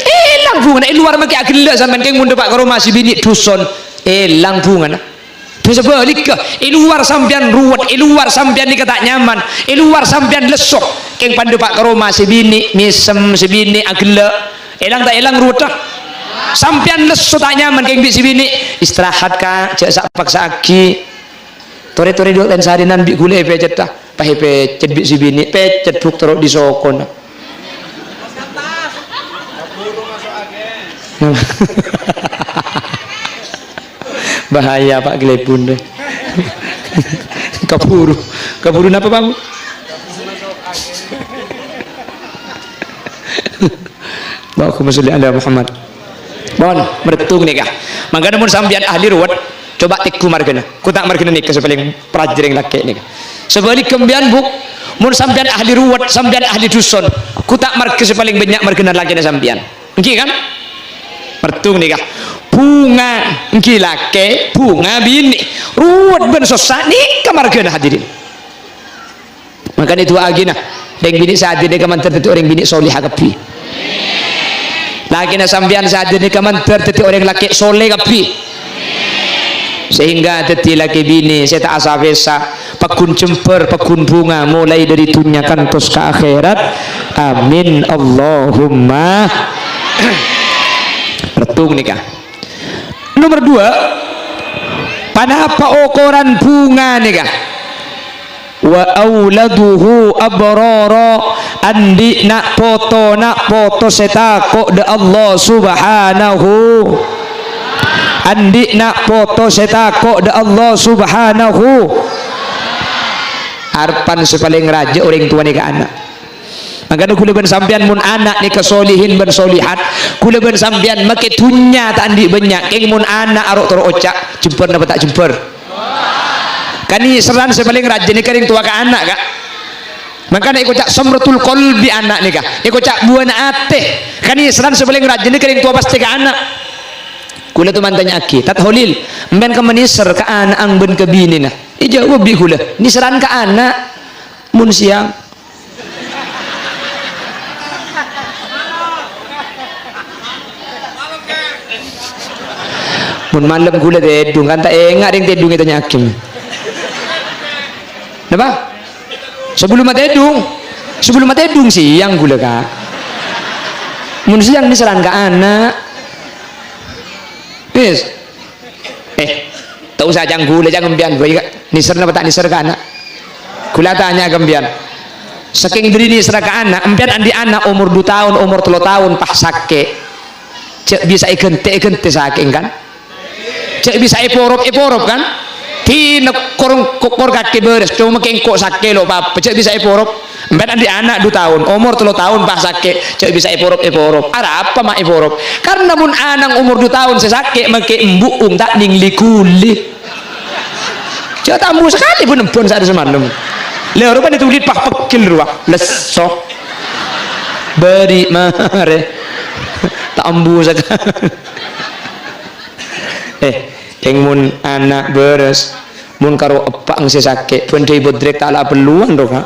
Èlang bhungana, è lowar makè aghellâ' sampèyan kèng mon dâpa' ka roma sè binè dhuson, èlang bhungana. Bhâsa bâligghâ, è lowar sampèyan ruwet, è lowar sampèyan nèka ta' nyaman, è lowar sampèyan lesso, kèng pan dâpa' ka roma sè binè, mèsem, sè binè aghellâ'. Èlang ta' èlang ruweddhâ? Sampèyan lesso ta' nyaman kèng bi' sè binè, istirahat, Ka', jhâ' sa-, paksa'aghi. Torè-torè dhu' ten sarènan bi' ghulâ èpècèt, ta'? Pas èpècèt bi' sè binè, pècèt bhuk terro dhi sokona. Bahaya, Pak, glebun deh. Kabhuru. Kabhuru napa, Pak? Allahumma sholli ala Muhammad. Mon, mertung nèka. Mangkana mon sampèyan ahli ruwet, coba tèngghu marghâna. Ghun ta' marghâna nèka sè palèng parajâ rèng lakè' nèka. Sabhâligghâ sampèyan, Bu, mon sampèyan ahli ruwet, sampèyan ahli dhuson, ghun ta' marghâ sè palèng bânnya' marghâna lakèna sampèyan. Èngghi, kan? Mertung nèka. Bhunga èngghi lakè', bhunga binè'. Ruwet bân sossa nèka marghâna, hadirin. Mangkana du'aaghi, nah, rèng binè' sè hadir nèka mandhâr dhâddhi orèng binè' soleha kabbhi. Lakèna sampèyan sè hadir nèka mandhâr dhâddhi orèng lakè' sole kabbhi. Sehingga dhâddhi lakè binè' sè ta' asa-pèsa, pagghun jembhâr, pagghun bhunga, molaè dhâri dhunnya kantos ka akhèrat. Amin, Allahumma. Mertung nèka. Nomer dua, ponapa okoran bhunga nèka? "Wa auladuhu abrara," andi' na' poto, na' poto sè tako' dâ' Allah Subhanahu. Andi' na' poto sè tako' dâ' Allah Subhanahu. Arebbhân sè palèng rajâ orèng towa nèka ana'. Mangkana ghulâ bân sampèyan mon ana' nèka solihin bân solihat, ghulâ bân sampèyan makè dhunnya ta' andi' bânnya', kèng mon ana' aro'-toro' oca', jembhâr napa ta' jembhâr? Kanèserran sè palèng rajâ nèka rèng towa ka ana', Ka'. Mangkana èkoca' samratul qalbi ana' nèka, èkoca' buwâna atè. Kanèserran sè palèng rajâ nèka rèng towa pastè ka ana'. Ghulâ toman tanya'aghi, "Tat Holil, sampèyan kemma nèser ka ana'na bân ka binèna?" Èjâwâb bi' ghulâ, "Nèserran ka ana'." Mon sèyang. Mon malem ghulâ tèdhung, kan ta' enga' rèng tèdhung ètanya'aghi. Napa? Sabellumma tèdhung. Sabellumma tèdhung sèyang ghulâ, Ka'. Mon sèyang nèserran ka ana'. Wis. Eh, ta' osa ca'na ghulâ, ca'na sampèyan bhâi, Ka'. Nèser napa ta' nèser ka ana'? Ghulâ tanya ka sampèyan. Sakèng bâri' nèserra ka ana', sampèyan andi' ana' omor du taon, omor tello taon, pas sakè'. Jhâ' bisa èghântè-èghântè sakè'en, kan? Jhâ' bisa èporop-èporop, kan? Dinah korong kokor kakè bârâs, coma kèng engko' sakè' lo' pa-apa, jhâ' bisa èporop. Sampèyan andi' ana' du taon, omor tello taon pas sakè', jhâ' bisa èporop-èporop. Arapa ma' èporop? Karna mon ana'na omor du taon sè sakè' makè embu'ung ta' nèng li-ghuli. Jhâ' ta' ambu sakalè bân embu'na saarè samalem. Lha, rupana tulit pas pegghel rowa. Lesso. Bâri' marè. Ta' ambu sakalè. Eh, kèng mon ana' bârâs. Mon karo eppa' sè sakè', bân dhâi bodrek ta' la perluan ro, Ka'.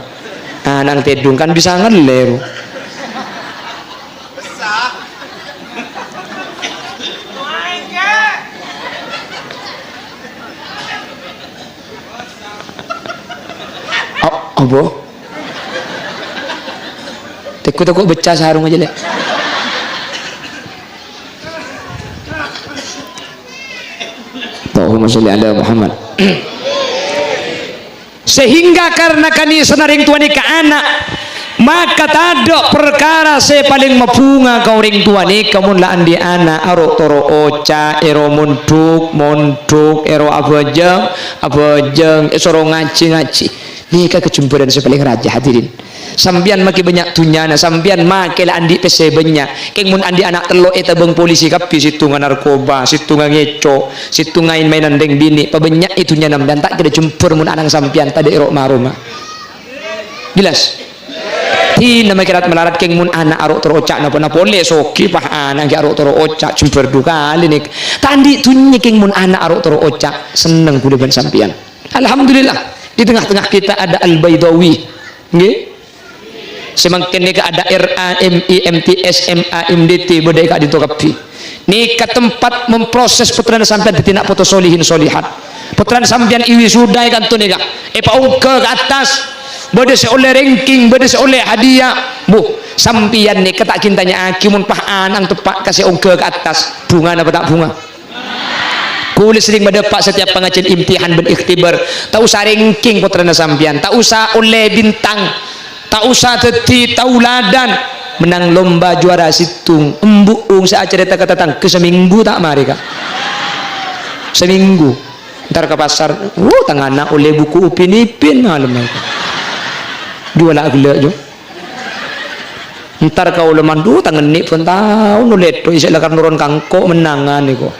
Ana'na tèdhung kan bisa ngellè, ro. A-, apa? Tèko-tèko becca sarungnga jâ, Lè'. Allahumma sholli ala Muhammad. Sehingga karena kanèsanna rèng towa nèka ana', maka tadâ' parkara sè palèng mabhunga ka orèng towa nèka mon la andi' ana' aro'-toro' oca', èro mondhuk, mondhuk, èro abhâjâng, abhâjâng, èsoro ngajhi, ngajhi. Nèka kajembhârân sè palèng rajâ, hadirin. Sampèyan makè bânnya' dhunnyana, sampèyan makè la andi' pèssè bânnya'. Kèng mon andi' ana' tello' ètabâng polisi kabbhi, sèttonga narkoba, sèttonga ngèco', sèttonga èn-maènan rèng binè', pabânnya'è dhunnyana sampèyan, ta' kèra jembhâr mon ana'na sampèyan tadâ' è ro'-maroma. Jelas? Dinah makè rat-malarat kèng mon ana' aro'-toro' oca' napa-napa polè soghi, pas ana' ghi' aro'-toro' oca', jembhâr du kalè nèka. Ta' andi' dhunnya kèng mon ana' aro'-toro' oca', senneng kaulâ bân sampèyan. Alhamdulillah, di tengah-tengah kita ada Al-Baidawi. Ngghi? Sè mangkèn nèka ada R A M I M T S M A M D T bâdâ è ka'dinto kabbhi. Nèka tempat memproses pottrana sampèyan dhâddhi na' poto solihin solihat. Pottrana sampèyan èwisuda è kanto nèka, èpaongghâ ka attas. Bâdâ sè ollè ranking, bâdâ sè ollè hadiah. Bu, sampèyan nèka ta' kèng tanya'aghi mon pas ana'na teppa' ka sè ongghâ ka attas. Bhungana apa ta' bhunga? Kaulâ serrèng madâpa' setiap pangajiyân imtihan bân ikhtibar. Ta' osa ranking pottrana sampèyan, ta' osa ollè bintang, ta' osa dhâddhi tauladan. Mennang lomba juara sèttong, embu'ung sè acarèta ka tatangghâ samènggu ta' marè, Ka'. Samènggu. Entar ka pasar, "Wuh, tang ana' ollè buku Upin Ipin malem." Juwâlâ ghellâ', Jo. Entar kaulâ mandhu tang ngennè' bân taon ollè ètto' sè lakar noron kangko' mennangan nèko.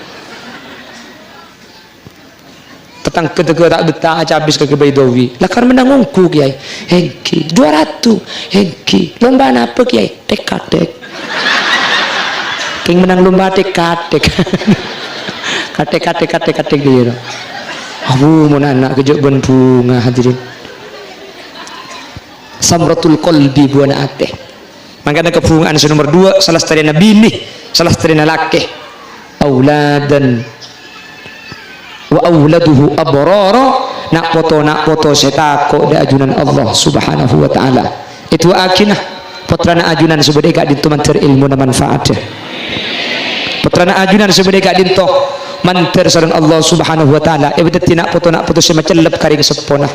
Tatangghâ tèghâ ta' bettah acabis ka Kè Baidawi. "Lakar mennang ongghu, Kèyaè?" "Èngghi." "Dua ratus?" "Èngghi." "Lomba napa, Kèyaè?" "Tek-katek." Kèng mennang lomba tek-katek. Katek-katek, katek-katek, iyâ, to. Abu, mon ana' ghâjâ' bân bhunga, hadirin. Samratul qalbi, buwâna atè. Mangkana kabhunga'an sè nomer dua, salastarèna binè, salastarèna lakè. Auladan wa auladuhu abrara, na' poto-na' poto sè tako' dâ' ajunan Allah Subhanahu wa Ta'ala. Èdu'aaghina pottrana ajunan sè bâdâ è ka'dinto mandhâr èlmona manfaat. Pottrana ajunan sè bâdâ è ka'dinto mandhâr sareng Allah Subhanahu wa Ta'ala, èpadhâddhi na' poto-na' poto sè macellep ka rèng seppona.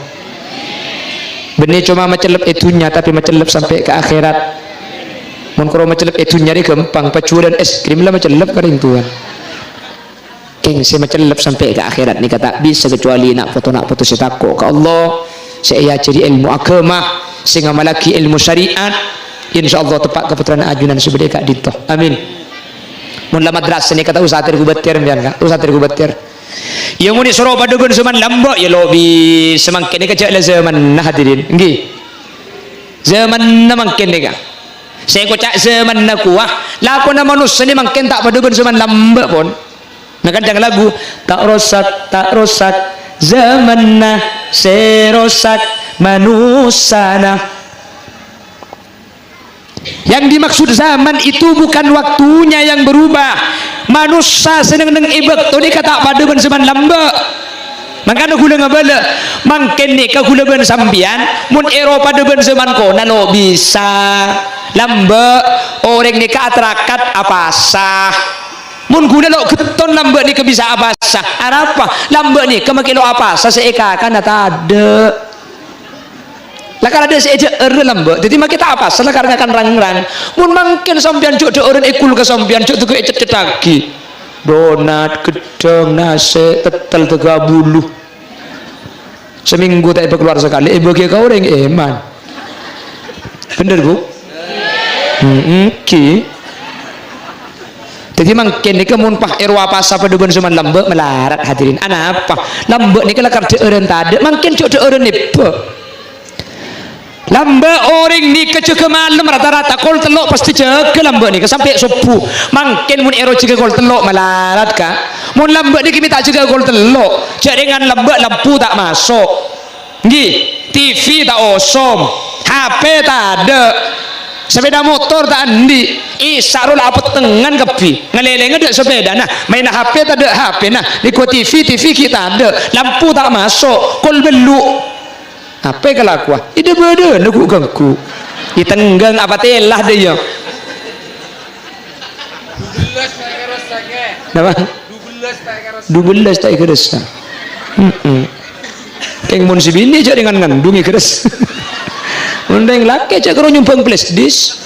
Bânnè coma macellep è dhunnya, tapè macellep sampè' ka akhèrat. Mon koro macellep è dhunnya rè ghâmpang, pajuwâlân es krim la macellep ka rèng towan. Kèng sè macellep sampè' ka akhèrat nèka ta' bisa kecuali na' poto-na' poto sè tako' ka Allah, sè èajhâri èlmo aghâma, sè ngamallaghi èlmo syariat. Insyaallah teppa' ka pottrana ajunan sè bâdâ è ka'dinto. Amin. Mon la madrasah nèka ta' osa ter-kubâter, sampèyan, Ka', ta' osa ter-kubâter. Iyâ, mon èsoro padâ bân zaman lambâ', iyâ, lo' bisa mangkèn nèka jhâ' la zamanna, hadirin. Ngghi. Zamanna mangkèn nèka. Sè èkoca' zamanna kowa, lakona manossa nè mangkèn ta' padâ bân zaman lambâ', pon. Nah, kan ca'na lagu, "Tak rosak, tak rosak, zamanna sè rosak manossana." Yang dimaksud zaman itu bukan waktunya yang berubah. Manossa sè neng-enneng è bâkto nèka ta' padâ bân zaman lambâ'. Mangkana ghulâ ngabâlâ, mangkèn nèka ghulâ bân sampèyan, mon èro padâ bân zaman kona lo' bisa. Lambâ', orèng nèka atarakat apasa. Mon ghulâ lo' ghetton lambâ' nèka bisa apasa. Arapa? Lambâ' nèka makè lo' apasa sè èkakana tadâ'. Lakar adâ' sè èdhâ'âr lambâ', dhâddhi makè ta' apasa lakar ngakan rang-rang. Mon mangkèn sampèyan jhâ' dhâ'ârân è kulkas sampèyan, jhâ' tèghâ ècet-cetaghi. Donat, ghedhâng, nasè', tettel, tèghâ bulu. Samènggu ta' èpakalowar sakalè, èbâghi ka orèng èman. Bhender, Bu? Hmm, èngghi. Dhâddhi mangkèn nèka mon pas èro apasa padâ bân zaman lambâ' malarat, hadirin. Anapa? Lambâ' nèka lakar dhâ'ârân tadâ', mangkèn jhâ' dhâ'ârân èbâ. Lambâ' orèng nèka jâgâ malem rata-rata kol tello' pastè jâgâ lambâ' nèka sampè' sobbhu. Mangkèn mon èro jâgâ kol tello' malarat, Ka'. Mon lambâ' nèka mè' ta' jâgâ kol tello', jhâ' rèngan lambâ' lampu ta' maso'. Ngghi, T V ta' osom, H P tadâ', sepeda motor ta' andi', isa' rowa la apettengngan kabbhi, ngalèlènga dâ' sepedana, maèna H P tadâ' H P-na, nèko T V, T V ghi' tadâ', lampu ta' maso', kol bellu'. Apa kalakowa? Idâ-bâdâna ghu-ghângghu. Itengghâng apa tèla dâ' iyâ. Napa? Dubellâs ta' èghâressa. Heeh. Kèng mon sè binè' jhâ' rèng ngandhung èghâressa. Mon rèng lakè' jhâ' karo nyombhâng flash disk.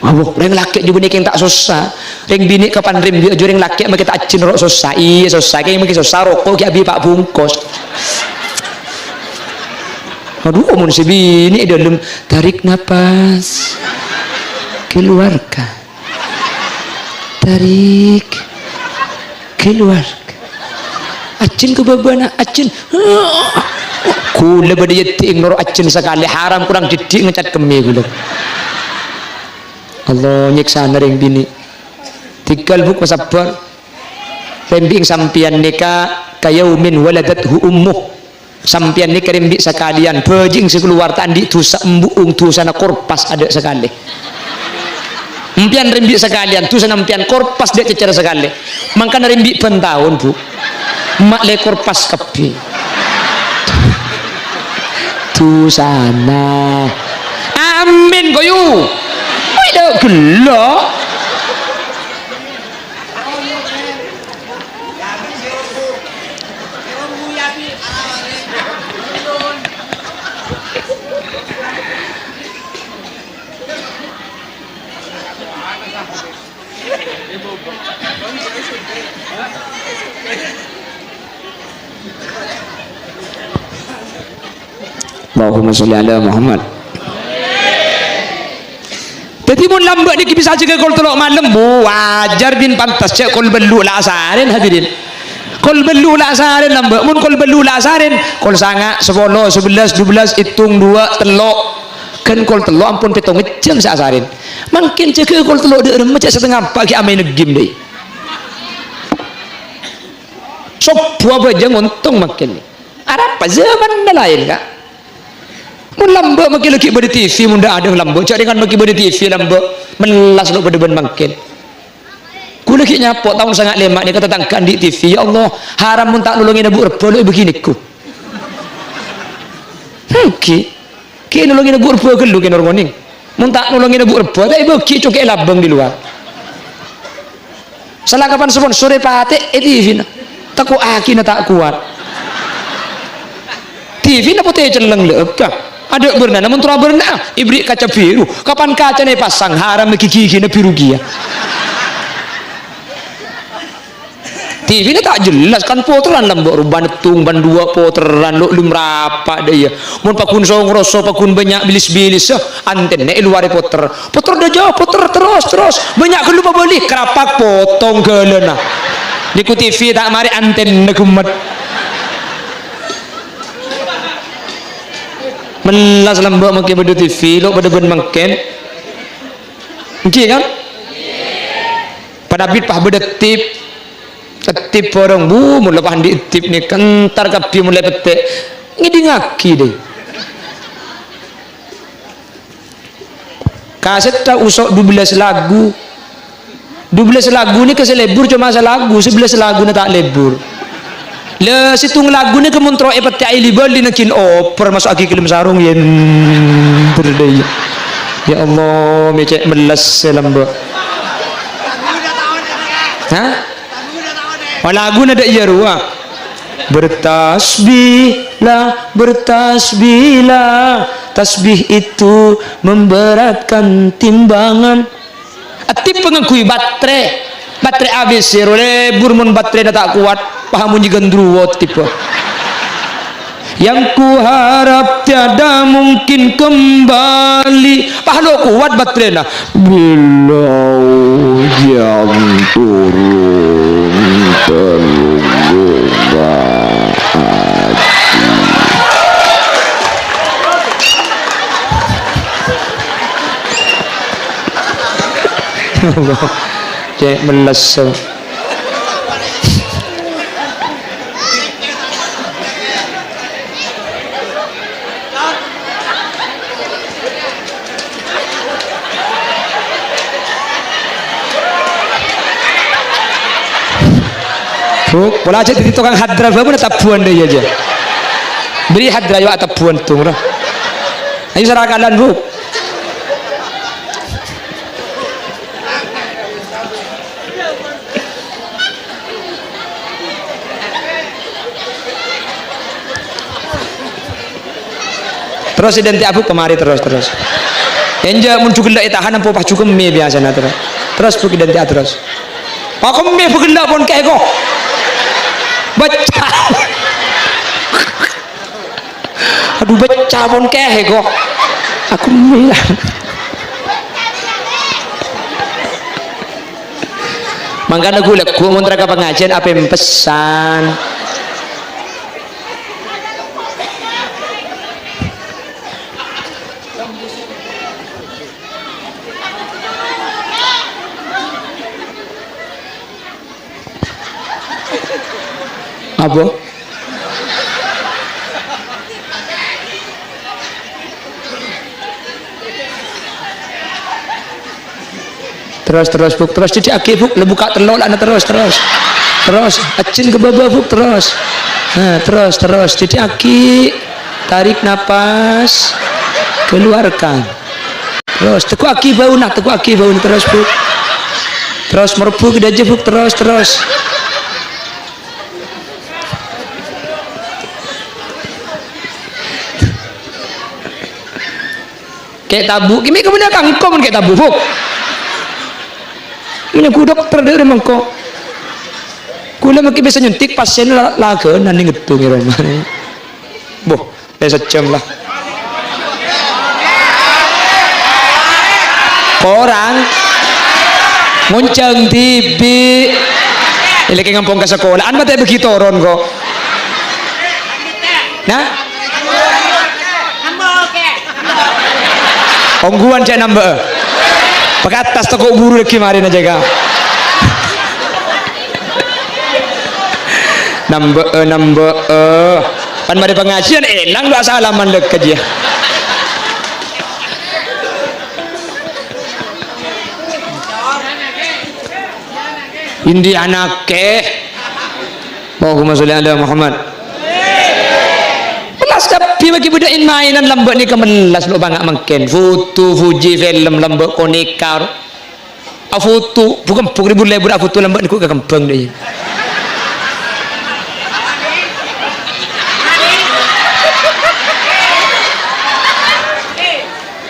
Aduh, rèng lakè' jhubâ nèkèng ta' sossa. Rèng binè' kapan rèmbi' jhâ' rèng lakè' makè ta' ajjhâ noro' sossa. Iyâ, sossa. Kèng makè sossa, roko' ghi' abit pa' bungkos. Aduh, mon sè binè' è dâlem, tarik napas. Keluarkan. Tarik. Keluar. Ajjhâ ka bâbâna, ajjhâ. Kaulâ bâdâ èyèddi'èng noro' ajjhâ sakalè, haram korang dhiddhi' ngècat kemmè kaulâ. Allah nyèksana rèng binè'. Tèngghâl, Bu', masabbhâr. Rèmbi'èng sampèyan nèka kayaumin waladathu ummuh. Sampèyan nèka rèmbi' sakalèyan, bhâjheng sè kalowar ta' andi' dhusa, embu'eng dhusana korpas adâ' sakalè. Empèyan rèmbi' sakalèyan, dhusana empèyan korpas dâ' cècèr sakalè. Mangkana rèmbi' bân taon, Bu'. Ma' lè korpas kabbhi. Dhusana. Amin, koyu. Wih, dâ' ghello'. Allahumma sholli ala Muhammad. Dhâddhi, mon lambâ' nèkè bisa jâgâ kol tello' malem, bu, wajar bân pantes jâ' kol bâllu' la asarèn, hadirin. Kol bâllu' la asarèn lambâ', mon kol bâllu' la asarèn, kol sanga', sapolo, sabellâs, dubellâs, ètong, duwâ', tello'. Ghân kol tello' ampon pèttongnga jam sè asarèn. Mangkèn jâgâ kol tello' dâ' remma jâ' satengnga empa' ghi' amaèn game dâi. Sobbhu abhâjâng ontong mangkèn. Arapa jhâmanna laèn, Ka'? Mon lambâ' makè laghi' bâdâ T V, mon dâ' adâ' lambâ', jhâ' rèngan makè bâdâ T V lambâ', mellas lo' padâ bân mangkèn. Ghulâ ghi' nyapo taon sanga' lèma' nèka tatangghâ andi' T V, ya Allah, haram mon ta' nolongè nabu' rebbhâ lo' è bâghi nèko. Èngghi. Ghi' nolongè nabu' rebbhâ ghâllu kènor ngonèng. Mon ta' nolongè nabu' rebbhâ, ta' èbâghi cokè' labâng di luar. Sala kapan saponsorè patè' è T V-na. Tako' aghina ta' kowat. T V-na potè celleng lè' èbâ. Adâ' bârnana mon tora bârna'a, èberri' kaca biru. Kapan kacana èpasang, haram ghi-ghigina biru kèya. T V-na ta' jelas, kan poterran lambâ' rowa bân ètong bân duwâ' poterran lo' lem rapa' dâ' iyâ. Mon paggun song roso, paggun bânnya' bilis-bilis, eh, antenna è lowar èpoter. Poter dâ' jâu, poter terros, terros. Bânnya' ghâllu pabâli, krapak potong ghâlâna. Nèko T V ta' marè antenna ghemmet. Mellas lambâ' makè bâdâ T V, lo' padâ bân mangkèn. Èngghi, kan? Padâ bit pas bâdâ tip. Tip bhârâng, bu, mon la pas andi' tip nèka, entar kabbhi mon la èpettè'. Ngèdingngaghi, dâi. Kasetta uso' dubellâs lagu. Dubellâs lagu nèka sè lebur coma salagu, sabellâs laguna ta' lebur. La, sèttong lagu nèka mon terro èpettè'è li-bâlina ghi' oper maso'aghi ka dâlem sarong, yèn berdaya. Ya Allah, mè' cè' mellas sè lambâ'. Hah? Oh, laguna dâ' iyâ rowa. Bertasbihlah, bertasbihlah, tasbih itu memberatkan timbangan. Atip ngangghuy baterè. Baterè A B C, ro lebur mon baterèna ta' kowat, paha monjhi gandruwo tiba. Yang kuharap tiada mungkin kembali. Paha lo' kowat baterèna. Bila hujan turun, tergubah hati. Ya Allah, cè' mellas. Bu, pola jhâ' dhâddhi tokang hadra, Bu, mon atabbuwân dâ' iyâ, jhâ'. Bâri' hadra, yo, atabbuwân, dong, ra. Ayo, sarakalan, Bu. Terros èdhântè'a, Bu', kamarè terros, terros. Enjâ', mon jhu ghellâ' ètahan, ampo pas jhu kemmè biyasana, terros. Terros, Bu', èdhântè'a terros. "Oh, kemmè bâ ghellâ' pon kèh, ko'." Becca. "Adhu, becca pon kèh, ko'." Aku mè-, Mangkana ghu-lagghu mon tra ka pangajiân apèmpèsan. Apa? Terros, terros, Bu'. Terros, dhidhi'aghi, Bu'. La bukka' tello' la, terros, terros. Terros, ajhâl ka bâbâ, Bu', terros. Nah, terros, terros. Dhidhi'aghi. Tarik napas. Keluarkan. Terros, tegghu'aghi bâuna, tegghu'aghi bâuna. Terros, Bu'. Terros, morbhu ka dâjâ, Bu'. Terros, terros. Kè' tabu', kèmè' kabânnya'an ka engko' mon kè' tabu', Bu'. Mènangka dokter dâri mangko. Kaulâ mangkè bisa nyuntik pasièn la-, laghânan nèng ngèdhung è roma. Boh, lè sajjhâm la. Korang. Ngonjhâng dhibi'. Èlèkè ngampong ka sakola'an, matè bâgi toron, ko'. Nah? Ongghuwân cè' nambâ'â. Pakattas tako' buru laghi marèna jâgâ. Nambâ'â, nambâ'â. Pan marè pangajiân, èlang dhu asalaman lèkka jiyâ. Indi anakè. Allahumma sholli ala Muhammad. Mellas kabbhi mangkè bâdâ in-maènan lambâ' nèka mellas lo' bânga' mangkèn. Foto, fuji, film, lambâ' konèka. Afoto, bu-kembung rèbur-lèbur afoto lambâ' nèko kakembhâng dâ' iyâ.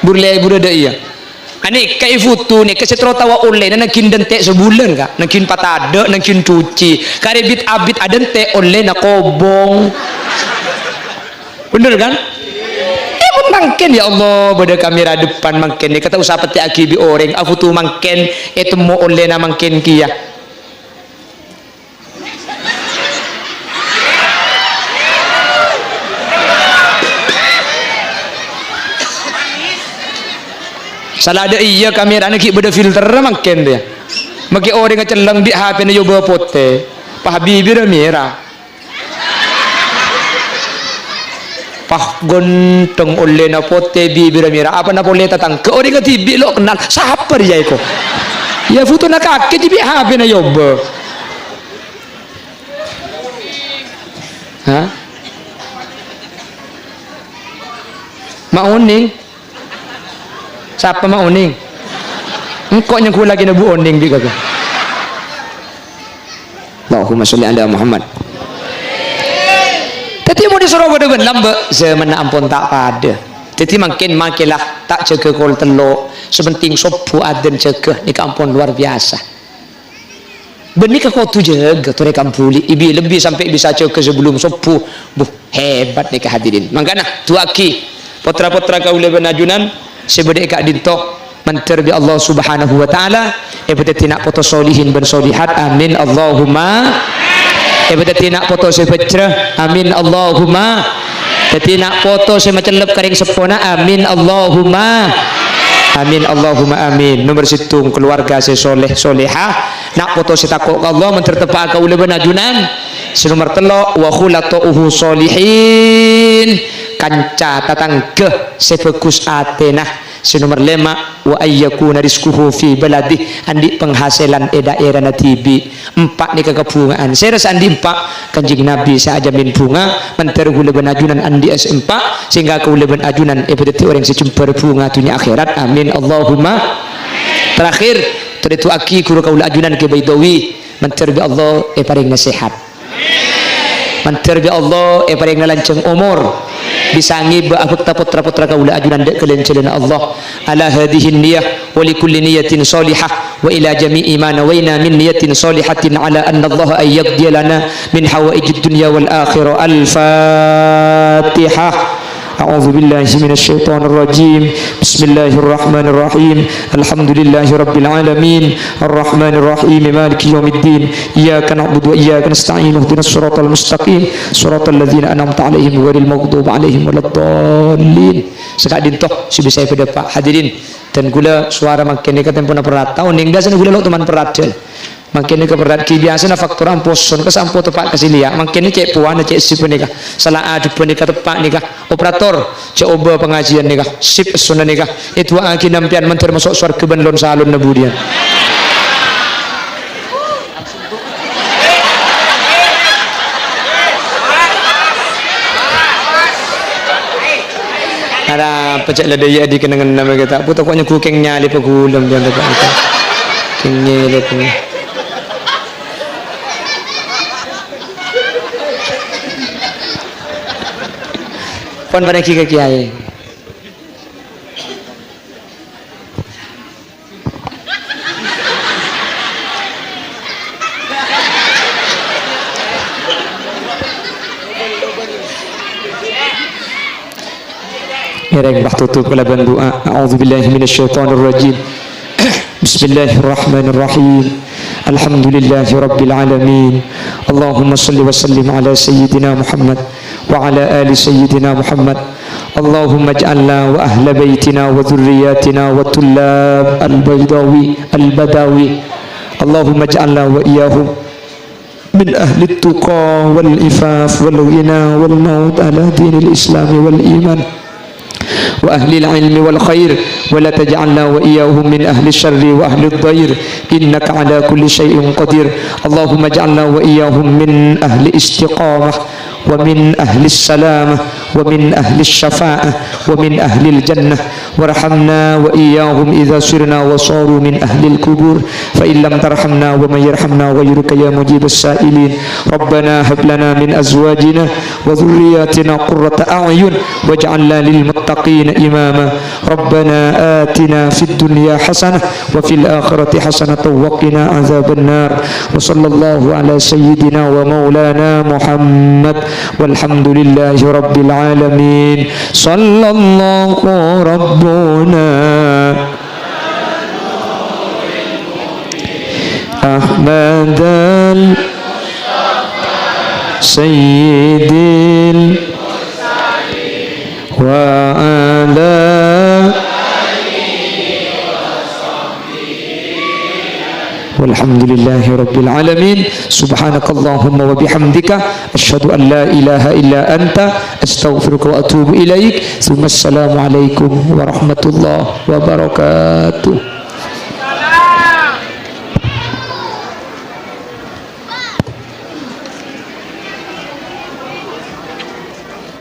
Bur-lèbur dâ' iyâ. Anèka è foto nèka sè terro taowa ollèna nangghin dântè' sabulân, Ka'. Nangghin patadâ', nangghin cuci. Karè bit-abit adântè' ollèna kobong. Bhender, kan? È, mon mangkèn, ya Allah, bâdâ kamera depan mangkèn nèka ta' osa pettè'aghi bi' orèng, afoto mangkèn, ètemmo ollèna mangkèn kèya. Sala dâ' iyâ, kamerana ghi' bâdâ filter mangkèn, tè. Mangkèn orèngnga celleng bi' H P-na yobâ potè, pas bibirra mèra. Pas ghântheng ollèna potè, bibirra mèra, apana polè tatangghâ, orèngnga dhibi' lo' kennal, sapa rèya èko? Yâ, fotona kakè dhibi' H P-na yobâ. Hah? Ma' onèng? Sapa ma' onèng? Engko' nyengghulaghi Bu' onèng bi' kakè. Allahumma sholli ala Muhammad. Dhâddhi mon èsoro padâ bân lambâ', zamanna ampon ta' padâ. Dhâddhi mangkèn makèla ta' jâgâ kol tello', sè pentèng sobbhu adzan jâgâ nèka ampon luar biasa. Bânnè ka kodhu jâgâ torè kambhuli, ibi lebbi sampè' bisa jâgâ sabellum sobbhu. Buh, hebat nèka hadirin. Mangkana, du'aaghi potra-potra kaulâ bân ajunan sè bâdâ è ka'dinto, mandhâr bi' Allah Subhanahu wa Ta'ala èpadhâddhi na' poto solihin bân solihat. Amin, Allahumma. Èpadhâddhi na' poto sè bhâjrâ. Amin, Allahumma. Dhâddhi na' poto sè macellep ka rèng seppona. Amin, Allahumma. Amin, Allahumma, amin. Nomer sèttong, keluarga sè soleh, solehah. Na' poto sè tako' ka Allah, mandhâr teppa'a kaulâ bân ajunan. Sè nomer tello', wa khulata'uhu sholihin, kanca tatangghâ sè bhâghus atèna. Sè nomer lèma', wa ayyakuna rizquhu fi baladih, andi' penghasilan è dhaèrana dhibi'. Empa' nèka kabhunga'an. Sèra sè andi' empa', Kanjeng Nabi sè ajhâmin bhunga, mandhâr kaulâ bân ajunan andi'â sè empa', sehingga kaulâ bân ajunan èpadhâddhi orèng sè jembhâr bhunga dhunnya akhèrat. Amin, Allahumma. Terakhir, torè du'aaghi ghuru kaulâ ajunan Kè Baidawi, mandhâr bi' Allah èparèng nasehat. Mandhâr bi' Allah èparèngana lanjhâng omor, bisa ngibâ abhâkta pottra-pottra kaulâ ajunan dâ' ghâlân jhâlânna Allah. Ala hadzihin niyah wa li kulli niyatin shalihah wa ila jami'i ma nawaina min niyatin shalihatin ala annallaha an yaqdiya lana min hawaijid dunya wal akhirah. Al-Fatihah. A'udzubillahi minasyaitonirrajim. Bismillahirrahmanirrahim. Alhamdulillahirabbil alamin. Arrahmanirrahim. Maliki yaumiddin. Iyyaka na'budu wa iyyaka nasta'in. Ihdinas siratal mustaqim. Siratal ladzina an'amta 'alaihim ghairil maghdubi 'alaihim waladdallin. Saka'dinto sè bisa èpadhâpa', hadirin. Dân kaulâ sowara mangkèn nèka tempona perrat. Ta' onèng biasana kaulâ lo' toman perrat, dân. Mangkèn nèka perrat, ghi' biasana faktor ampo son, ka sampo teppa' ka sè lèya'. Mangkèn nèka cè' powana, cè' sip nèka. Sala adhep nèka teppa' nèka. Operator, jhâ' obâ pangajiân nèka. Sip essona nèka. Èdu'aaghi nampèyan mandhâr maso' sowarghâ bân lon-salonna budiyân. Arapa jhâ' la dâjâ è dhi' kennengnganna mè' ta' buto ko' nyegghu kèng nyalèbhâ ghulâ bi'en ta' buto. Kèng nyalèbhâ. Pon parèngaghi ka kèyaè. Ngèrèng pas totop kalabân du'a. A'udzubillahi minasyaitonirrajim. Bismillahirrahmanirrahim. Alhamdulillahirabbil alamin. Allahumma shalli wa sallim ala sayyidina Muhammad wa ala ali sayyidina Muhammad. Allahumma ij'alna wa ahla baitina wa dzurriyyatina wa tullab al-Baidawi, al-Badawi. Allahumma ij'alna wa iyyahum min ahli tuqa wal ifaf wal ghina wal maut ala dinil islami wal iman wa ahli al-ilmi wal khair, wa la taj'alna wa iyyahum min ahli syarri wa ahli dhair, innaka ala kulli syai'in qadir. Allahumma ij'alna wa iyyahum min ahli istiqamah ومن أهل السلامة ومن أهل الشفاعة ومن أهل الجنة وارحمنا وإياهم إذا صرنا وصاروا من أهل القبور فإن لم ترحمنا ومن يرحمنا غيرك يا مجيب السائلين ربنا هب لنا من أزواجنا وذرياتنا قرة أعين واجعلنا للمتقين إماما ربنا آتنا في الدنيا حسنة وفي الآخرة حسنة وقنا عذاب النار. وصلى الله على سيدنا ومولانا محمد. والحمد لله رب العالمين. صلى الله ربنا أحمد سيد وعلى والحمد لله رب العالمين. سبحانك اللهم وبحمدك، أشهد أن لا إله إلا أنت، أستغفرك وأتوب إليك. ثم السلام عليكم ورحمة الله وبركاته.